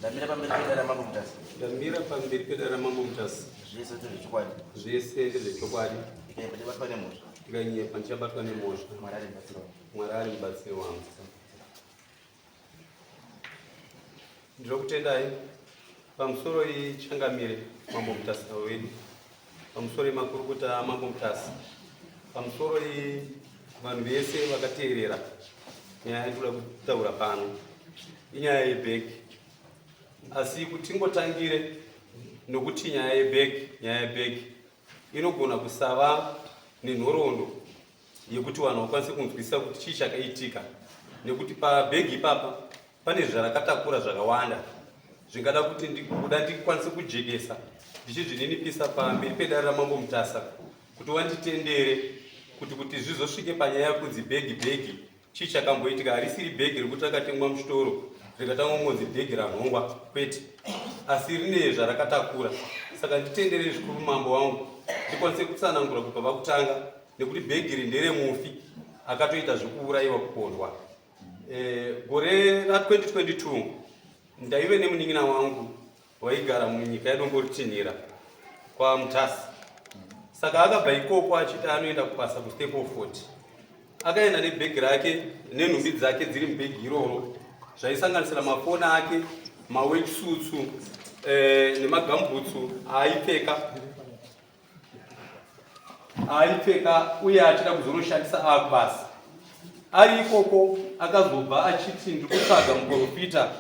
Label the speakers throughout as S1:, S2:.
S1: Ndamira pamberi pedare raMambo Mutasa.
S2: Ndamira pamberi pedare raMambo Mutasa.
S1: Zvese ndezvechokwadi.
S2: Zvese ndezvechokwadi.
S1: Ndikanyepa ndichabatwa nemhosva.
S2: Ndikanyepa ndichabatwa nemhosva.
S1: Mwari ari mubatsiri wangu.
S2: Mwari ari mubatsiri wangu. Ndinokutendai pamusoro ichangamire Mambo Mutasa wedu. Pamusoro yemakurukota aMambo Mutasa. Pamusoro vanhu vese vakateerera nyaya yandinoda kutaura pano inyaya yebhegi asi kuti tingotangire nokuti nyaya yebhegi nyaya yebhegi inogona kusava nenhoroondo yekuti vanhu vakwanise kunzwisisa kuti chii chakaitika nekuti pabhegi ipapa pane zvarakatakura zvakawanda zvingada kuti kuda ndikwanise kujekesa ndichizvininipisa pamberi pedare ramambo mutasa kuti wanditendere kuti kuti zvizosvike panyaya yekunzi bhegi bhegi chii chakamboitika harisiri bhegi rekuti rakatengwa muchitoro rikatanga kungonzi bhegi ranhongwa kwete asi rine zvarakatakura saka nditendere zvikuru mambo wangu ndikwanise kutsanangura kubva pakutanga nekuti bhegi iri nderemufi akatoita zvekuurayiwa kupondwa eh, gore ra 2022 ndaive nemunin'ina wangu waigara munyika yaDomboritinhira kwaMutasa. Saka akabva ikoko achiti anoenda kubasa kuStapleford. Akaenda nebhegi rake nenhumbi dzake dziri mubhegi iroro zvaisanganisira mafoni ake, maworksuits eh, nemagambutsu aaipfeka aipfeka uye achida kuzonoshandisa akubasa ari ikoko akazobva achiti ndiri kutsvaga muprofita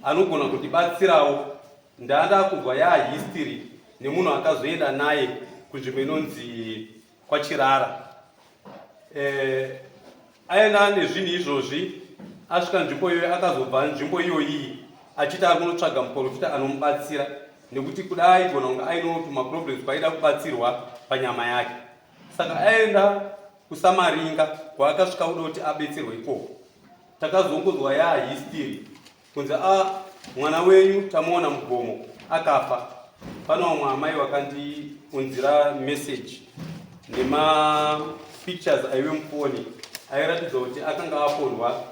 S2: anogona kundibatsirawo ndanda kunzwa yahistory nemunhu akazoenda naye kunzvimbo inonzi kwachirara eh, aenda nezvinhu izvozvi asvika nzvimbo iyoyo akazobva nzvimbo iyoyi achiti ari kunotsvaga muprofita anomubatsira nekuti kuda aigona kunge aine tumaproblems kwaida kubatsirwa panyama yake saka aenda kusamaringa kwaakasvika kuda kuti abetserwe ikoko takazongonzwa yahistory kunzi a ah, mwana wenyu tamuona mugomo akafa pane vamwe amai vakandiunzira message nemapictures aive mufoni airatidza kuti akanga apondwa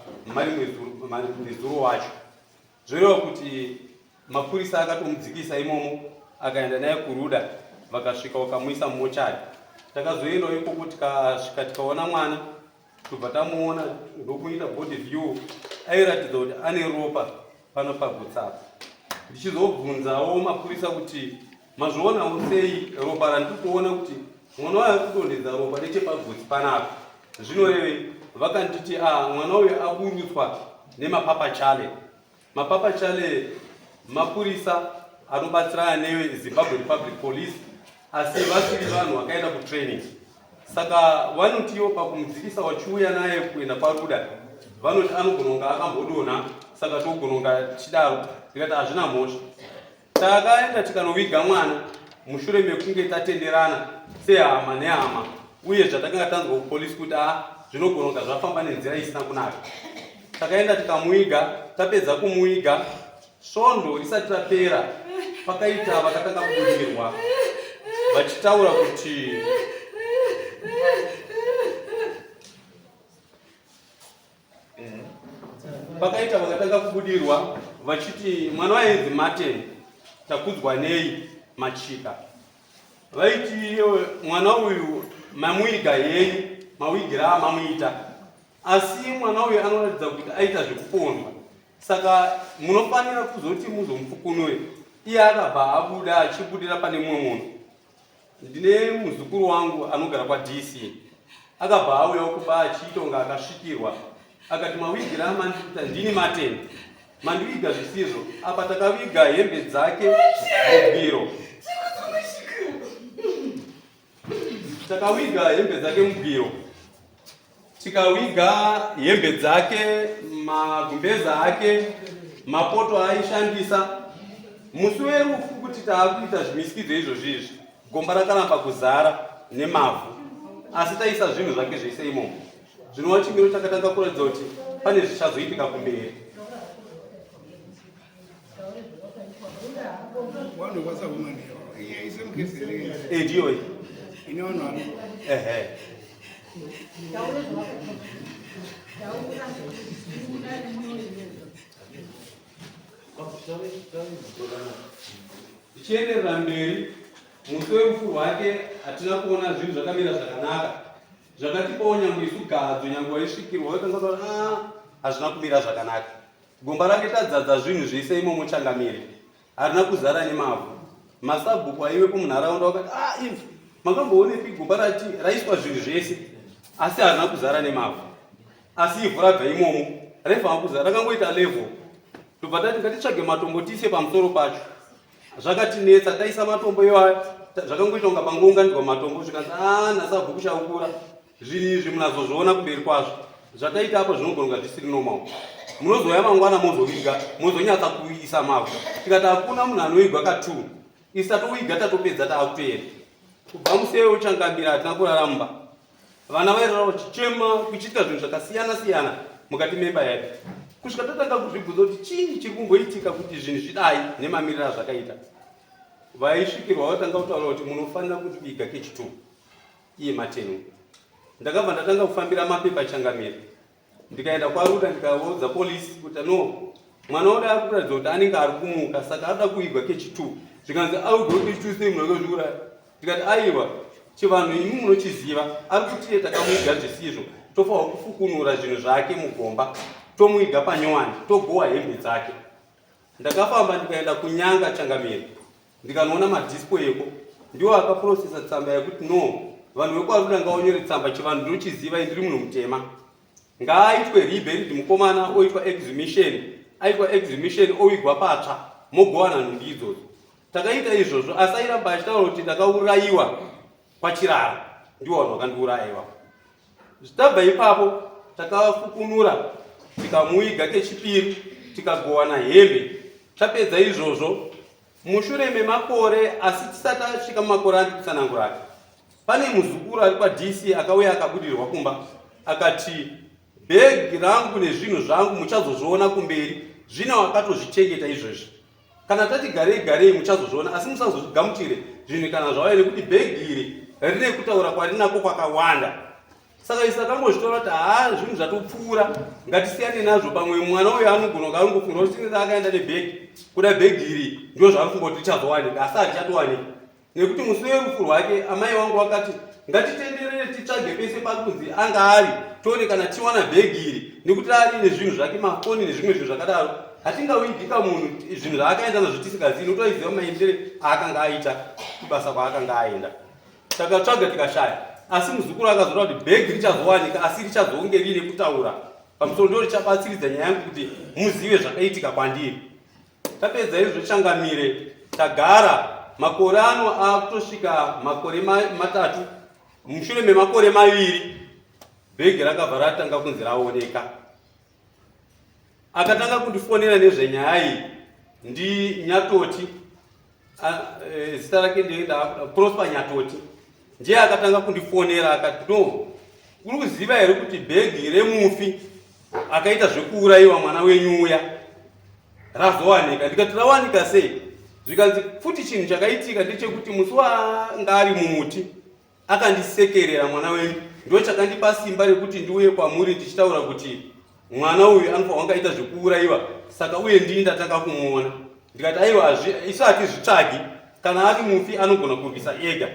S2: mari nezuro wacho zvoreva kuti mapurisa akatomudzikisa imomo akaenda naye kuruda vakasvika vakamuisa mumochari takazoendawo ikoko tikasvika tikaona mwana tobva tamuona ndokuita body view airatidza kuti ane ropa pano pagutsapa ndichizobvunzawo mapurisa kuti mazvionawo sei ropa randiri kuona kuti mwana wayo kudonhedza ropa nechepagutsi panapa zvinorevei vakanditi a ah, mwana uyu aburutswa nemapapa chale Mapapa Chale mapurisa anobatsirana neZimbabwe Republic Police asi vasiri vanhu vakaenda kutraining saka vanotiwo pakumudzikisa wachiuya naye kuenda kwaruda vanoti anogona kunge akambodonha saka togona kunge tichidaro ndikati hazvina mhosva Takaenda tikanoviga mwana mushure mekunge tatenderana sehama nehama uye zvatakanga tanzwa kupolisi kuti a zvinogona kunga zvafamba nenzira isina kunaka. Takaenda tikamuiga, tapedza kumuiga svondo risati rapera pakaita vakatanga kubudirwa vachitaura kuti Pakaita vakatanga kubudirwa vachiti mwana wainzi Martin takudzwa nei machika. Vaiti mwana uyu mamuiga henyu mawigira amamuita asi mwana uyu anoratidza kuti aita zvekupondwa saka munofanira kuzoti muzomufukunure. Iye akabva abuda achibudira pane mumwe munhu. Ndine muzukuru wangu anogara kwaDC akabva auyawo kumba achiita kunge akasvikirwa akati mawigira amandiita ndini Martin mandiviga zvisizvo apa takaviga hembe dzake mubwiro takawiga hembe dzake mubwiro tikawiga hembe dzake magumbeza ake mapoto aaishandisa musi werufu kuti taakuita zvimisikidzo izvozvi izvi gomba rakaramba kuzara nemavhu asi taisa zvinhu zvake zvese imomo zvinova chimiro chakatanga kuratidza kuti pane zvichazoitika kumberi Ndiyoyi. Ehe. Tichienderera mberi, musi werufu rwake hatina kuona zvinhu zvakamira zvakanaka. Zvakatipawo nyangwe isu gadzo, nyangwe waisvikirwa waitanga kutaura ah, hazvina kumira zvakanaka. Gomba rake tadzadza zvinhu zvese imomo changamire. Harina kuzara nemavhu. Masabhuku aivepo munharaunda wakati ah, imvi makamboonepi gomba rati raiswa zvinhu zvese asi harina kuzara nemavhu. Asi ivhu rabva imomo raifanira kuzara rakangoita level. Tobva tati ngatitsvage matombo tiise pamusoro pacho. Zvakatinetsa taisa matombo iwayo zvakangoita kunga pangounganidzwa matombo zvikanzi ah nasabhuku chaukura zvinhu izvi munazozviona kumberi kwazvo zvataita apo zvinogona kunga zvisiri normal munozouya mangwana mozoviga mozonyatsa kuisa mavhu tikati hakuna munhu anoigwa ka2 isi tatowiga tatopedza taakutoenda kubva musi iyoyo uchangamira hatina kurara mumba vana vairara vachichema kuchiita zvinhu zvakasiyana siyana mukati memba yedu kusvika tatanga kuzvibvunza kuti chinyi chiri kumboitika kuti zvinhu zvidai nemamiriro azvakaita vaisvikirwa vatanga kutaura kuti munofanira kutiviga kechitu iye Matengu. Ndakabva ndatanga kufambira mapepa changamire. Ndikaenda kwaRuda ndikaudza police kuti no mwana wada ari kuratidza kuti anenge ari kumuka saka arikuda kuigwa kechi2 zvikanzi aigwa kechi2 sei munhu akazviuraya ndikati aiwa chivanhu imi munochiziva ari kutiye takamuiga zvisizvo tofanirwa kufukunura zvinhu zvake mugomba tomuiga panyowani togowa hembe dzake Ndakafamba ndikaenda kuNyanga changamire ndikanoona madisco eko ndiwo akaprocesa tsamba yekuti no vanhu vekwaruda ngawanyore tsamba chivanhu ndinochiziva indiri munhu mutema ngaaitwe reburied mukomana oitwa exhumation aitwa exhumation owigwa patsva mogowana nhumbi idzodzo takaita izvozvo asi airamba achitaura kuti ndakaurayiwa kwachirara ndiwo vanhu vakandiuraya ivapo Tabva ipapo takafukunura tikamuiga kechipiri tikagowana hembe. Tapedza izvozvo mushure memakore asi tisati tasvika mumakore andi kutsanangura ake pane muzukuru ari kwadc akauya akabudirwa kumba akati bhegi rangu nezvinhu zvangu muchazozviona kumberi zvino akatozvichengeta izvezvi Kana tati garei garei muchazozviona asi musazozvigamuchire zvinhu kana zvauya nekuti bhegi iri rine kutaura kwarinako kwakawanda. Saka isu takangozvitora kuti haa zvinhu zvatopfuura ngatisiyane nazvo pamwe mwana uyu anogona kunge aringofunga kuti tinenge akaenda nebhegi kuda bhegi iri ndizvo zvaari kuti richazowanika asi harichatowanika. Nekuti musi werufu rwake amai vangu vakati ngatitenderere titsvage pese pakunzi anga ari tione kana tiwana bhegi iri nekuti ari nezvinhu zvake mafoni nezvimwe zvinhu zvakadaro hatingawigika munhu zvinhu zvaakaenda nazvo tisingazivi nokuti aiziva maendere aakanga aita kubasa kwaakanga aenda takatsvaga tikashaya asi muzukuru akazotaura kuti bhegi richazowanika asi richazonge riine kutaura pamusoro ndo richabatsiridza nyaya yangu kuti muzive zvakaitika kwandiri Tapedza izvo changamire tagara makore ano akutosvika makore matatu mushure memakore maviri bhegi rakabva ratanga kunzi raoneka akatanga kundifonera nezvenyaya iyi ndinyatoti e, zita rake prosper nyatoti ndiye akatanga kundifonera akati no uri kuziva here kuti bhegi remufi akaita zvekuurayiwa mwana wenyu uya razowanika ndikati rawanika sei zvikanzi futi chinhu chakaitika ndechekuti musi waanga ari mumuti akandisekerera mwana wenyu ndo chakandipa simba rekuti ndiuye kwamuri ndichitaura kuti mwana uyu anofanira kunge aita zvekuurayiwa saka uye ndii ndatanga kumuona ndikati aiwa isu hatizvitsvagi kana ari mufi anogona kurwisa ega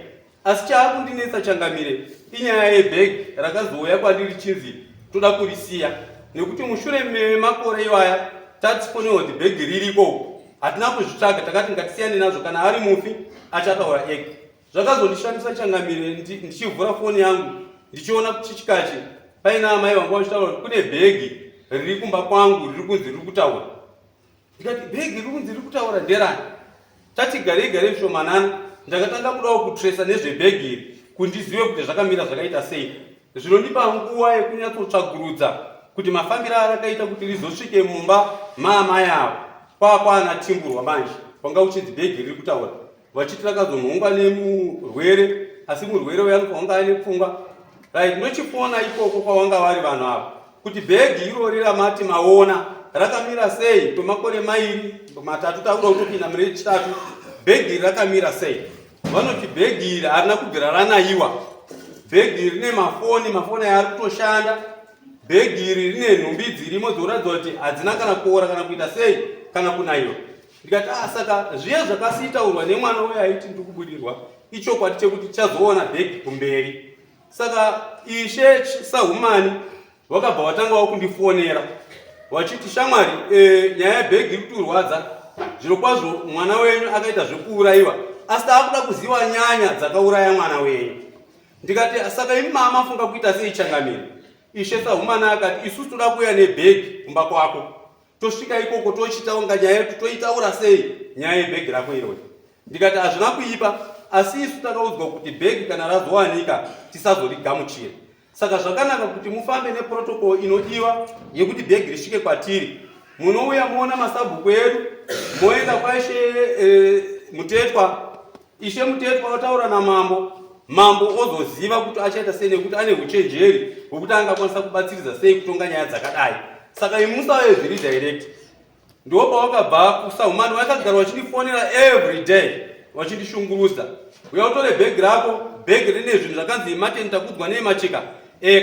S2: Asi chaakundinetsa changamire inyaya yebag rakazouya kwandiri chinzi toda kurisiya nekuti mushure memakore iwaya tatifonewa kuti bhegi ririko uko hatina kuzvitsvaga takati ngatisiyane nazvo kana ari mufi achataura ega zvakazondishamisa changamire ndichivhura foni yangu ndichiona kuchichikachi paina amai vangu vachitaura kuti kune bhegi riri kumba kwangu riri kunzi riri kutaura ndikati bhegi riri kunzi riri kutaura nderani tati garei garei zvishomanana ndakatanga kudawo kutresa nezvebhegi iri kundizive kuti zvakamira zvakaita sei zvinondipa nguva yekunyatsotsvagurudza kuti mafambiro arakaita kuti rizosvike mumba maamai avo kwakwana timburwa manje kwanga kuchinzi bhegi riri kutaura vachiti rakazonhongwa nemurwere asi murwere uya anofanira kunge aine pfungwa right ndochifona ikoko kwavanga vari vanhu ava kuti bhegi irori ramati maona rakamira sei kwemakore mairi matatu takuda kutopinda mune chitatu bhegi iri rakamira sei vanoti bhegi iri harina kubvira ranayiwa bhegi iri rine mafoni mafoni aya ari kutoshanda bhegi iri rine nhumbi dzirimo dzinoratidza kuti hadzina kana kuora kana kuita sei kana kunayiwa. Ndikati ah, saka zviye zvakasitaurwa nemwana uye aiti ndiri kubudirwa ichokwadi chekuti tichazoona bhegi kumberi. Saka ishe Sahumani vakabva vatangawo kundifonera vachiti shamwari, nyaya yebhegi iri kutirwadza zviro kwazvo, mwana wenyu akaita zvekuurayiwa, asi taakuda kuziva nyanya dzakauraya mwana wenyu. Ndikati saka imi mama funga kuita sei changamire? Ishe Sahumani akati isusu toda kuuya nebhegi kumba kwako, tosvika ikoko tochitaunga nyaya yedu, toitaura sei nyaya yebhegi rako irori. Ndikati hazvina kuipa, asi isu takaudzwa kuti bhegi kana razowanika tisazorigamuchira, saka zvakanaka kuti mufambe neprotocol inodiwa yekuti bhegi risvike kwatiri. Munouya moona masabhuku edu, moenda kwaishe Mutetwa. Ishe Mutetwa otaura namambo, mambo ozoziva kuti achaita sei nekuti ane uchenjeri hwekuti angakwanisa kubatsiridza sei kutonga nyaya dzakadai. Saka imusauye zviri direct. Ndipo pawakabva kuSahumani, vakagara vachindifonera every day vachindishungurudza, uya utore bhegi rako, bhegi rine zvinhu zvakanzi Martin Takudzwa neMachika.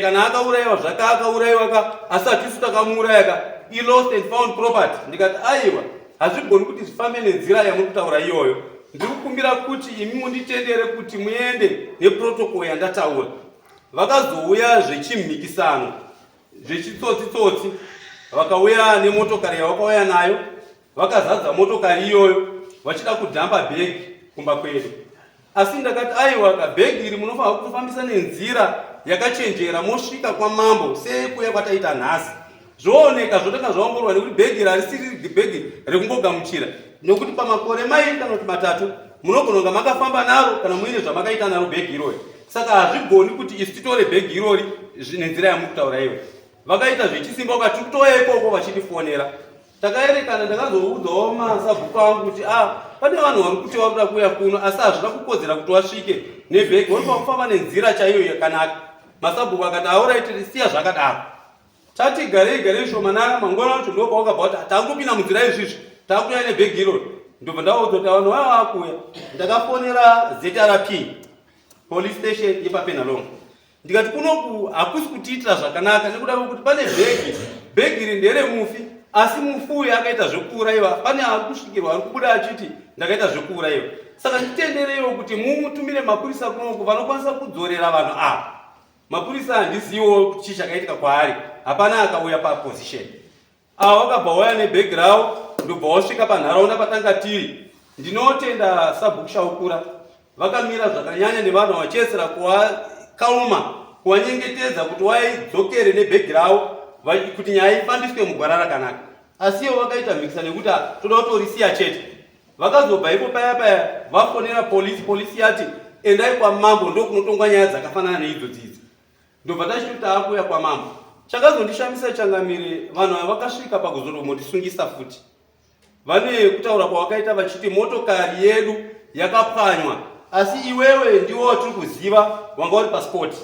S2: Kana akaurayiwa zvaka akaurayiwa ka, asi hatisu takamuuraya ka, ilost and found property. Ndikati aiwa, hazvigoni kuti zvifambe nenzira yamuri kutaura iyoyo. Ndiri kukumbira kuti imi munditendere kuti muende neprotocol yandataura. Vakazouya zvechimhikisano zvechitsotsi-tsotsi, vakauya nemotokari yavakauya nayo, vakazadza motokari iyoyo vachida kudhamba bhegi kumba kwedu. Asi ndakati aiwa ka, bhegi iri munofanira kufambisa nenzira yakachenjera, mosvika kwamambo sekuya kwataita nhasi, zvooneka zvotanga zvaongororwa, nekuti bhegi iri harisiri bhegi rekungogamuchira, nekuti pamakore 2 kana kuti 3 munogona kunga makafamba naro kana muine zvamakaita naro bhegi irori. Saka hazvigoni kuti isu titore bhegi irori nenzira yamuri kutaura iwe. Vakaita zvechisimba, vakati tikutoya ikoko vachindifonera. Takaerekana ndakazoudzawo masabhuku angu kuti a pane vanhu vari kuti vari kuda kuuya kuno, asi hazvina kukodzera kuti vasvike nebhegi, vanofanira kufamba nenzira chaiyo yakanaka. Masabhuku akati auraiti, siya zvakadaro. Tati garei garei shomanana, mangwana wacho ndo pawakabva kuti takupinda munzira izvizvi, takuuya nebhegi irori. Ndobva ndaudza kuti vanhu vava vakuuya. Ndakafonera ZRP police station yepaPenhalonga, ndikati kunoku hakusi kutiitira zvakanaka nekuda kwekuti pane bhegi, bhegi iri nderemufi, asi mufi uyu akaita zvekuurayiwa. Pane ari kusvikirwa ari kubuda achiti ndakaita zvekuurayiwa, saka nditendereiwo kuti mumutumire mapurisa kunoku vanokwanisa kudzorera vanhu ava. Mapurisa handiziwo chii chakaitika kwaari, hapana akauya paposition. Ava vakabva waya nebhegi ravo, ndobva wasvika panharaunda patanga tiri. Ndinotenda sabhuku Shaukura, vakamira zvakanyanya nevanhu vachiesera kuvakalma, kuvanyengetedza kuti waidzokere nebhegi ravo kuti nyaya ifambiswe mugwara rakanaka. Asi ivo vakaita mhikisa nekuti toda kutorisiya chete. Vakazobva ipo paya paya vafonera polisi, polisi yati endai kwamambo ndokunotongwa nyaya dzakafanana neidzodzi idzi. Ndobva tachiti taakuuya kwamambo. Chakazondishamisa changamire, vanhu ava vakasvika pakuzotombotisungisa futi. Vane kutaura kwavakaita vachiti motokari yedu yakapwanywa, asi iwewe ndiwo watiri kuziva wanga uri paspoti,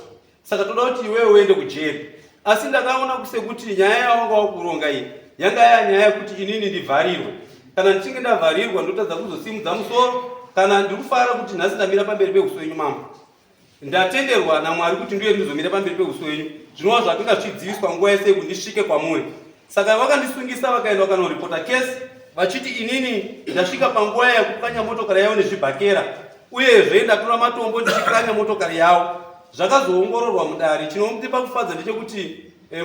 S2: saka toda kuti iwewe uende kujeri. Asi ndakaona sekuti nyaya yawanga wakuronga iyi yanga ya nyaya yekuti inini ndivharirwe. Kana ndichinge ndavharirwa ndotadza kuzosimudza musoro. Kana ndiri kufara kuti nhasi ndamira pamberi peuso wenyu mambo, ndatenderwa naMwari kuti ndiuye ndizomira pamberi peuso wenyu, zvinova zvakanga zvichidziviswa nguva yese kuti ndisvike kwamuri. Saka vakandisungisa, vakaenda vakanoripota kesi vachiti inini ndasvika panguva yekupwanya motokari yavo nezvibhakera, uyezve ndatora matombo ndichipwanya motokari yavo. Zvakazoongororwa mudare. Chinondipa kufadza ndechekuti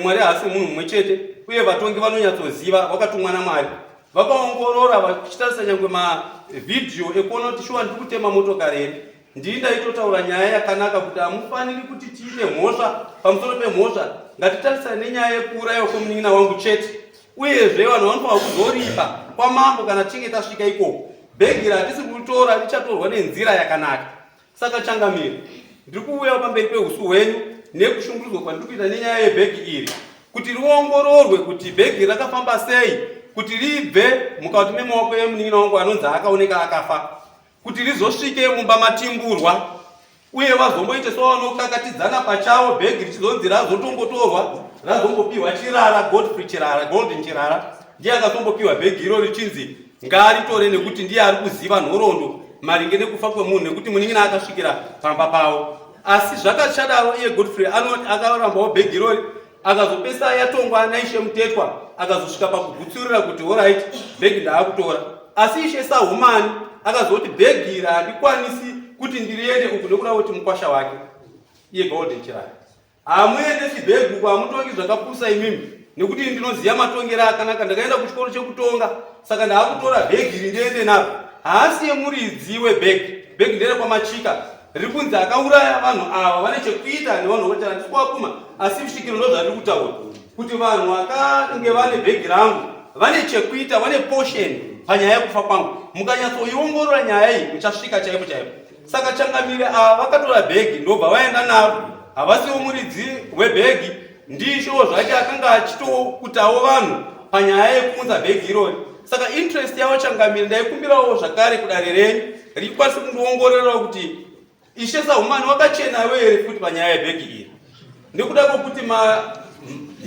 S2: Mwari haasi munhu mumwe chete, uye vatongi vanonyatsoziva vakatumwa naMwari. Vakaongorora vachitarisa nyangwe mavhidhiyo ekuona kuti shuwa ndiri kutema motokari here. Ndii ndaitotaura nyaya yakanaka kuti hamufaniri kuti tiite mhosva pamusoro pemhosva, ngatitarisane nenyaya yekuurayiwa kwemunin'ina wangu chete. Uyezve vanhu vanofanira kuzoripa kwamambo kana tichinge tasvika ikoko. Bhegi ratisi kutora richatorwa nenzira yakanaka. Saka changamire, ndiri kuuya pamberi peusu hwenyu nekushungurudzwa kwandiri kuita nenyaya yebhegi iri, kuti riongororwe kuti bhegi rakafamba sei kuti ribve mukati memaoko emunin'ina wangu anonzi akaoneka akafa, kuti rizosvike mumba matimburwa, uye vazomboite sevanokakatidzana pachavo, bhegi richizonzi razotongotorwa, razombopiwa Chirara, Godfrey Chirara, Golden Chirara ndiye akazombopiwa bhegi iro richinzi ngaaritore nekuti ndiye ari kuziva nhoroondo maringe nekufa kwemunhu, nekuti munin'ina akasvikira pamba pavo. Asi zvakachadaro, iye Godfrey anoti akarambawo bhegi irori. Akazopesa yatongwa naishe Mutetwa, akazosvika pakugutsurira kuti alright, bhegi ndaakutora. Asi Ishe Sahumani akazoti bhegi iri handikwanisi kuti ndiriende uku nekuda kuti mukwasha wake iye Golden Chirara. Hamuendesi bhegi uku, hamutongi zvakapusa imimi nekuti ndinoziva matongero akanaka, ndakaenda kuchikoro chekutonga saka ndaakutora bhegi iri ndiende naro. Haasi yemuridzi webhegi, bhegi nderekwamachika riri kunzi akauraya vanhu ava vane chekuita nevanhu vochara ndisi kuwapuma asi svikiro ndozvariri kutaura kuti vanhu vakange vane bhegi rangu vane chekuita vane portion panyaya yekufa kwangu mukanyatsoiongorora nyaya iyi muchasvika chaipo chaipo saka changamire ava vakatora bhegi ndobva vaenda naro havasiwo muridzi webhegi ndishowo zvake akanga achitokutawo vanhu panyaya yekuunza bhegi irori saka interest yavo changamire ndaikumbirawo zvakare kudare renyu rikwanise kundiongorerawo kuti ishe sahumani wakachenawo here futi panyaya yebhegi iri nekuda kwokuti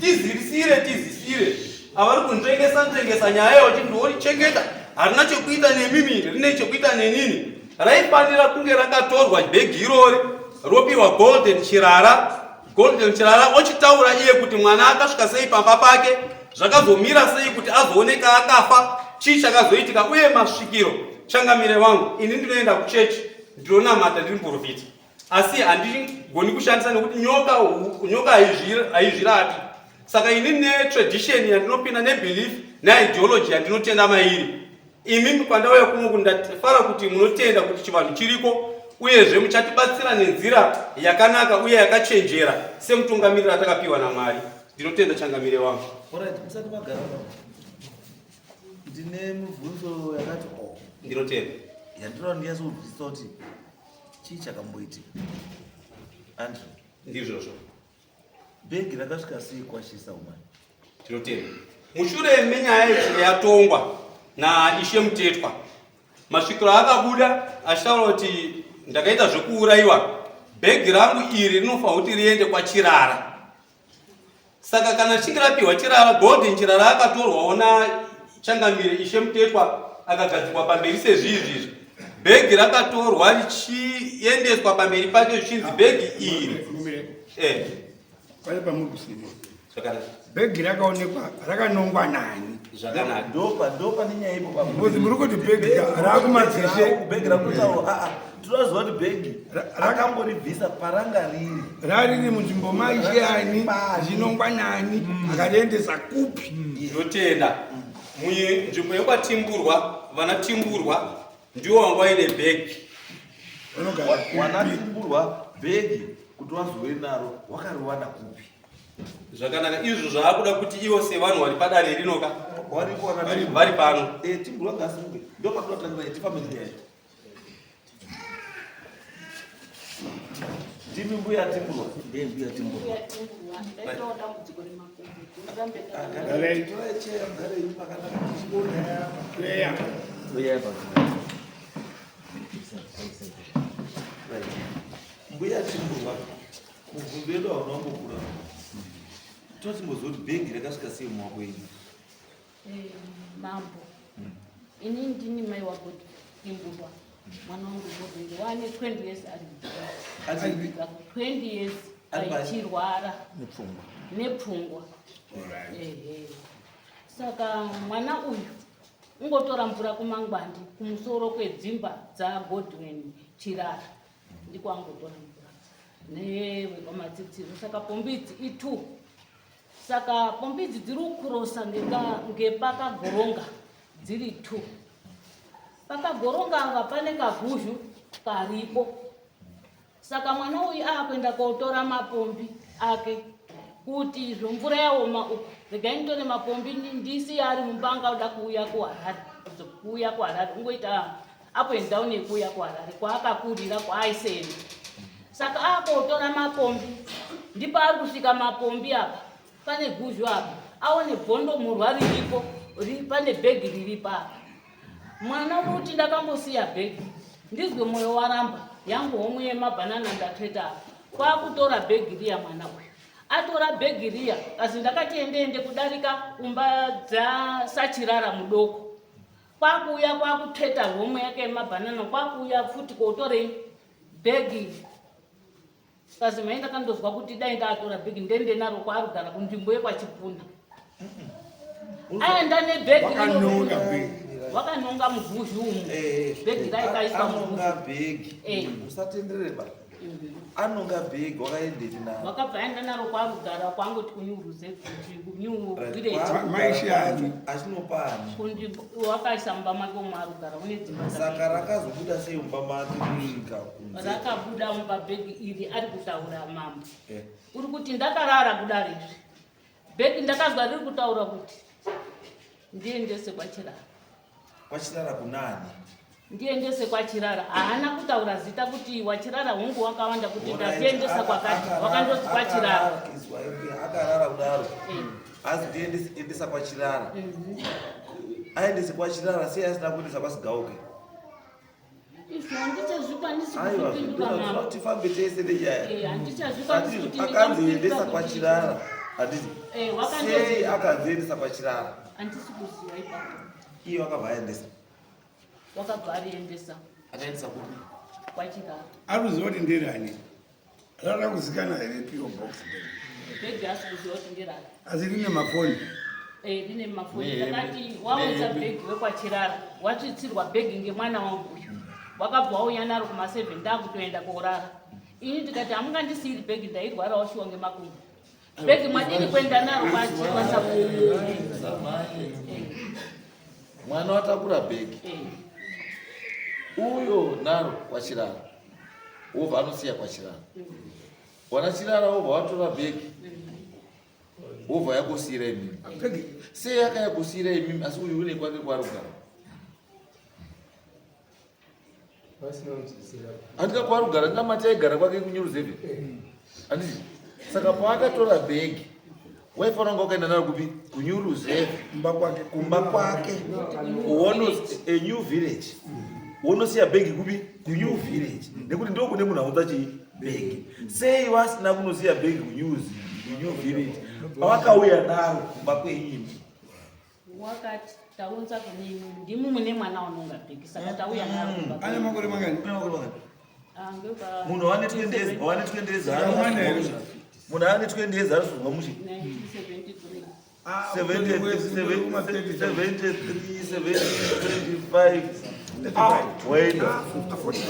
S2: tizivisire tizisire avari kunzvengesa nzvengesa nyaya yacho ndorichengeta harina chekuita nemimi rine chekuita nenini raifanira kunge rakatorwa bhegi irori ropiwa Golden Chirara. Golden Chirara ochitaura iye kuti mwana akasvika sei pamba pake, zvakazomira sei kuti azooneka akafa, chii chakazoitika uye masvikiro. Changamire wangu, ini ndinoenda kuchechi, ndinonamata, ndiri muprofita, asi handigoni kushandisa nekuti nyoka nyoka haizvirapi. Saka ini netradition yandinopinda nebelief neideology yandinotenda mairi Imimi kwandauya kuno ndafara kuti munotenda kuti chivanhu chiriko uyezve muchatibatsira nenzira yakanaka uye yakachenjera semutungamiriri atakapiwa naMwari. Ndinotenda changamire wangu.
S1: Alright, musati magara ndine mibvunzo yakati o oh.
S2: Ndinotenda.
S1: Yandinoda ndinyatsokubvunzisa kuti chii chakamboitika. Andrew.
S2: Ndizvozvo.
S1: Bhegi rakasvika sei kwashisa umani?
S2: Tinotenda. Mushure menyaya ichinge yatongwa naIshe Mutetwa, masvikiro akabuda achitaura kuti ndakaita zvekuurayiwa, bhegi rangu iri rinofanira kuti riende kwaChirara. Saka kana richinge rapiwa Chirara, Golden Chirara akatorwawo naChangamire Ishe Mutetwa akagadzikwa pamberi sezvizvi izvi. Bhegi rakatorwa richiendeswa pamberi pake zvichinzi bhegi iri. Eh.
S3: Pane pamuri kusina.
S2: Zvakanaka.
S3: Bhegi rakaonekwa rakanongwa nani?
S2: Zvakanaka.
S1: Ndopa ndopa nenyaya ipo
S3: baba. Ngozi muri kuti bhegi rakumadzishe.
S1: Bhegi rakutaura a a tinoziva kuti bhegi rakamboribvisa paranga riri.
S3: Rariri munzvimbo maishe ani zvinongwa nani akariendesa kupi?
S2: Ndinotenda. Munzvimbo yekwaTimburwa vana Timburwa ndiwo wanga waine bhegi.
S1: Wana Timburwa bhegi kuti wazove naro wakariwana kupi?
S2: Zvakanaka izvo zvaakuda kuti ivo sevanhu vari padare rinoka vari pano.
S1: Eh, Timburwa ngasimuke ndopatinotangira tifambe nenyaya. Ndimi mbuya Timburwa. Ndiye mbuya Timburwa. Mbuya Timburwa, mubvunzo wedu hauna kumbokura. Totimboziva kuti bhegi rakasvika sei mumaoko enyu.
S4: Eh, mambo ini ndini mai waGodimburwa mwana wangu Godwin wane 20 years ari 20 years aichirwara
S1: nepfungwa
S4: nepfungwa ehe saka mwana uyu ungotora mvura kumangwandi kumusoro kwedzimba dzaGodwin Chirara ndiko angotora mvura newekwaMatsitsiro saka pombi idzi i2 Saka pombi idzi dziri kukurosa ngepakagoronga dziri two. Pakagoronga ava pane kaguzhu karipo. Saka mwana uyu akuenda kotora mapombi ake kuti izvo mvura yaoma uku regai nditore mapombi ndisiye ari mumba angauda kuuya kuHarare kuuya kuHarare ungoita up and down yekuuya kuHarare kwaakakurira kwaaisenda saka akotora mapombi ndipo ari kusvika mapombi apa pane guzhu apa aone bhondomurwa riripo pane bhegi riripo apa mwana kuti ndakambosiya bhegi ndizwe mwoyo waramba yangu homwe yemabhanana ndatsveta apa kwakutora bhegi riya mwana uyu atora bhegi riya kasi ndakati endeende kudarika kumba dzasachirara mudoko Kwakuuya kwakutsveta homwe yake yemabhanana kwakuuya futi kotorei bhegi kazi mai ndakandozwa kuti dai ndatora bhegi ndende naro kwaarugara kunzvimbo yekwachipuna aenda nebhegi
S3: Wakanonga bhegi.
S4: Wakanonga muguzhu umu.
S1: Eh,
S4: Bhegi raikaiswa
S1: anonga
S4: muguzhu.
S1: bhegi.
S4: Eh.
S1: Usatenderere ba. Anonga bhegi wakaendepi naro?
S4: Wakabva aenda naro kwarugara kwangoti kuNew Village.
S3: Maishe ani?
S1: Achinopani.
S4: Kundi wakaisa mumba make umu arugara une dzimba
S1: Saka
S4: dzake.
S1: rakazobuda sei mumba make kusvika kunze?
S4: Rakabuda mumba bhegi iri ari kutaura mambo.
S1: Eh.
S4: Uri kuti ndakarara kudare izvi. Bhegi ndakazwa riri kutaura kuti ndiendese kwaChirara.
S1: Kwachirara kunani?
S4: Ndiendese kwaChirara. Haana kutaura zita kuti waChirara hongu wakawanda kuti ndaziendesa kwakati. Wakandoti kwaChirara.
S1: Akarara kudaro.
S4: Eh.
S1: Asi ndiendesa kwaChirara. Aendese kwaChirara sei asina kuendesa kwaSigauke?
S4: Izvi handichazvikwanisi
S1: Aiwa,
S4: kuzvipindura mambo.
S1: tifambe tese nenyaya.
S4: Eh, handichazvikwanisi kuti
S1: Akanzi
S4: ndingamupindura
S1: endesa
S4: kuti-
S1: kwaChirara. Handiti?
S4: Eh, wakandoti-
S1: Sei akanzi endesa kwaChirara?
S4: Handisi kuziva ipapo.
S1: Iye wakabva aendesa.
S4: Wakabva ariendesa
S1: Akaendesa kupi?
S4: kwaChirara.
S3: Ari kuziva kuti nderani? Rada kuzikana here PO box?
S4: Bhegi haasi kuziva kuti nderani.
S3: Asi rine mafoni.
S4: Eh, rine mafoni.
S5: Nehembe.
S4: Ndakati waunza
S5: Nehembe.
S4: bhegi wekwaChirara. Watsvitsirwa bhegi ngemwana wangu uyu. Wakabva wauya naro kuma7 ndakutoenda korara. Ini ndikati hamungandisiyiri bhegi ndairwarawo shuwa ngemakumbo. Bhegi mwadini kuenda naro kwasabhuku.
S1: Samanye. Mwana watakura bhegi.
S4: Eh,
S1: Uyo naro kwaChirara. Wobva anosiya kwaChirara. Wana Chirara wobva watora bhegi. Wobva yakosiyira imimi.
S3: Bhegi
S1: Sei yakayakosiyira imimi asi uyu une kwake kwaari kugara? Handika kwaari kugara ndinamati aigara kwake kuNyuruzevhe. Handiti? Saka paakatora bhegi waifanira kunge wakaenda naro kupi? KuNyuruzevhe.
S3: kumba kwake.
S1: Kumba kwake. A new village. Wonosiya bhegi kupi? KuNew Village. Nekuti ndo kune munhu aunza chii? Bhegi. Sei vasina kunosiya bhegi kuNew Village? Pavakauya naro kumba kwenyu.
S4: Wakati taunza kune imimi ndimi mune mwana unonga bhegi saka tauya naro kumba
S3: Ane
S4: kwenyu.
S3: makore mangani?
S4: Ah, ngepa-
S1: Munhu ane 20 years, ane 20 years
S3: Mwana here?
S1: Munhu ane 20 years anosvozwa mushe.
S4: 1973.
S3: Ah,
S1: 73, 75. Ah, waenda.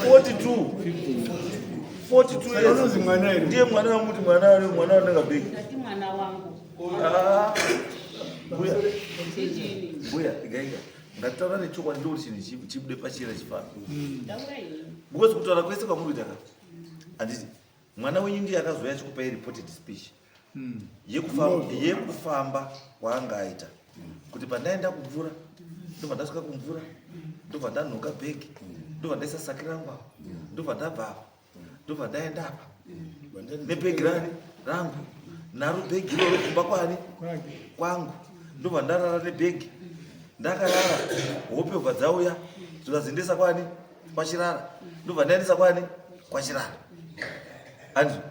S1: 42. 42
S3: Saka
S1: years.
S3: unozi mwana here?
S1: Ndiye mwana wamuti mwana ane mwana anenge bhegi.
S4: Ndati mwana wangu.
S1: Ah. Mbuya,
S4: Chechini.
S1: mbuya, igaiga. Ngataura nechokwadi ndokuti chinhu chibude pachena chifambe.
S4: Taura ini.
S1: Because kutaura kwese kwamuri kuita ka. Handiti mwana wenyu ndiye akazouya achikupai reported speech. Yekufamba kwaanga aita. Kuti pandaenda kumvura, ndobva ndasvika kumvura, ndobva ndanhoka bhegi, ndobva ndaisa saki rangu apa, ndobva ndabva apa, ndobva ndaenda apa. Nebhegi rani rangu, naro bhegi iroro kumba kwani? Kwangu. Ndobva ndarara nebhegi. Ndakarara, hope bva dzauya, zvikazindesa kwani? KwaChirara. Ndobva ndaendesa kwani? KwaChirara. Handizvo?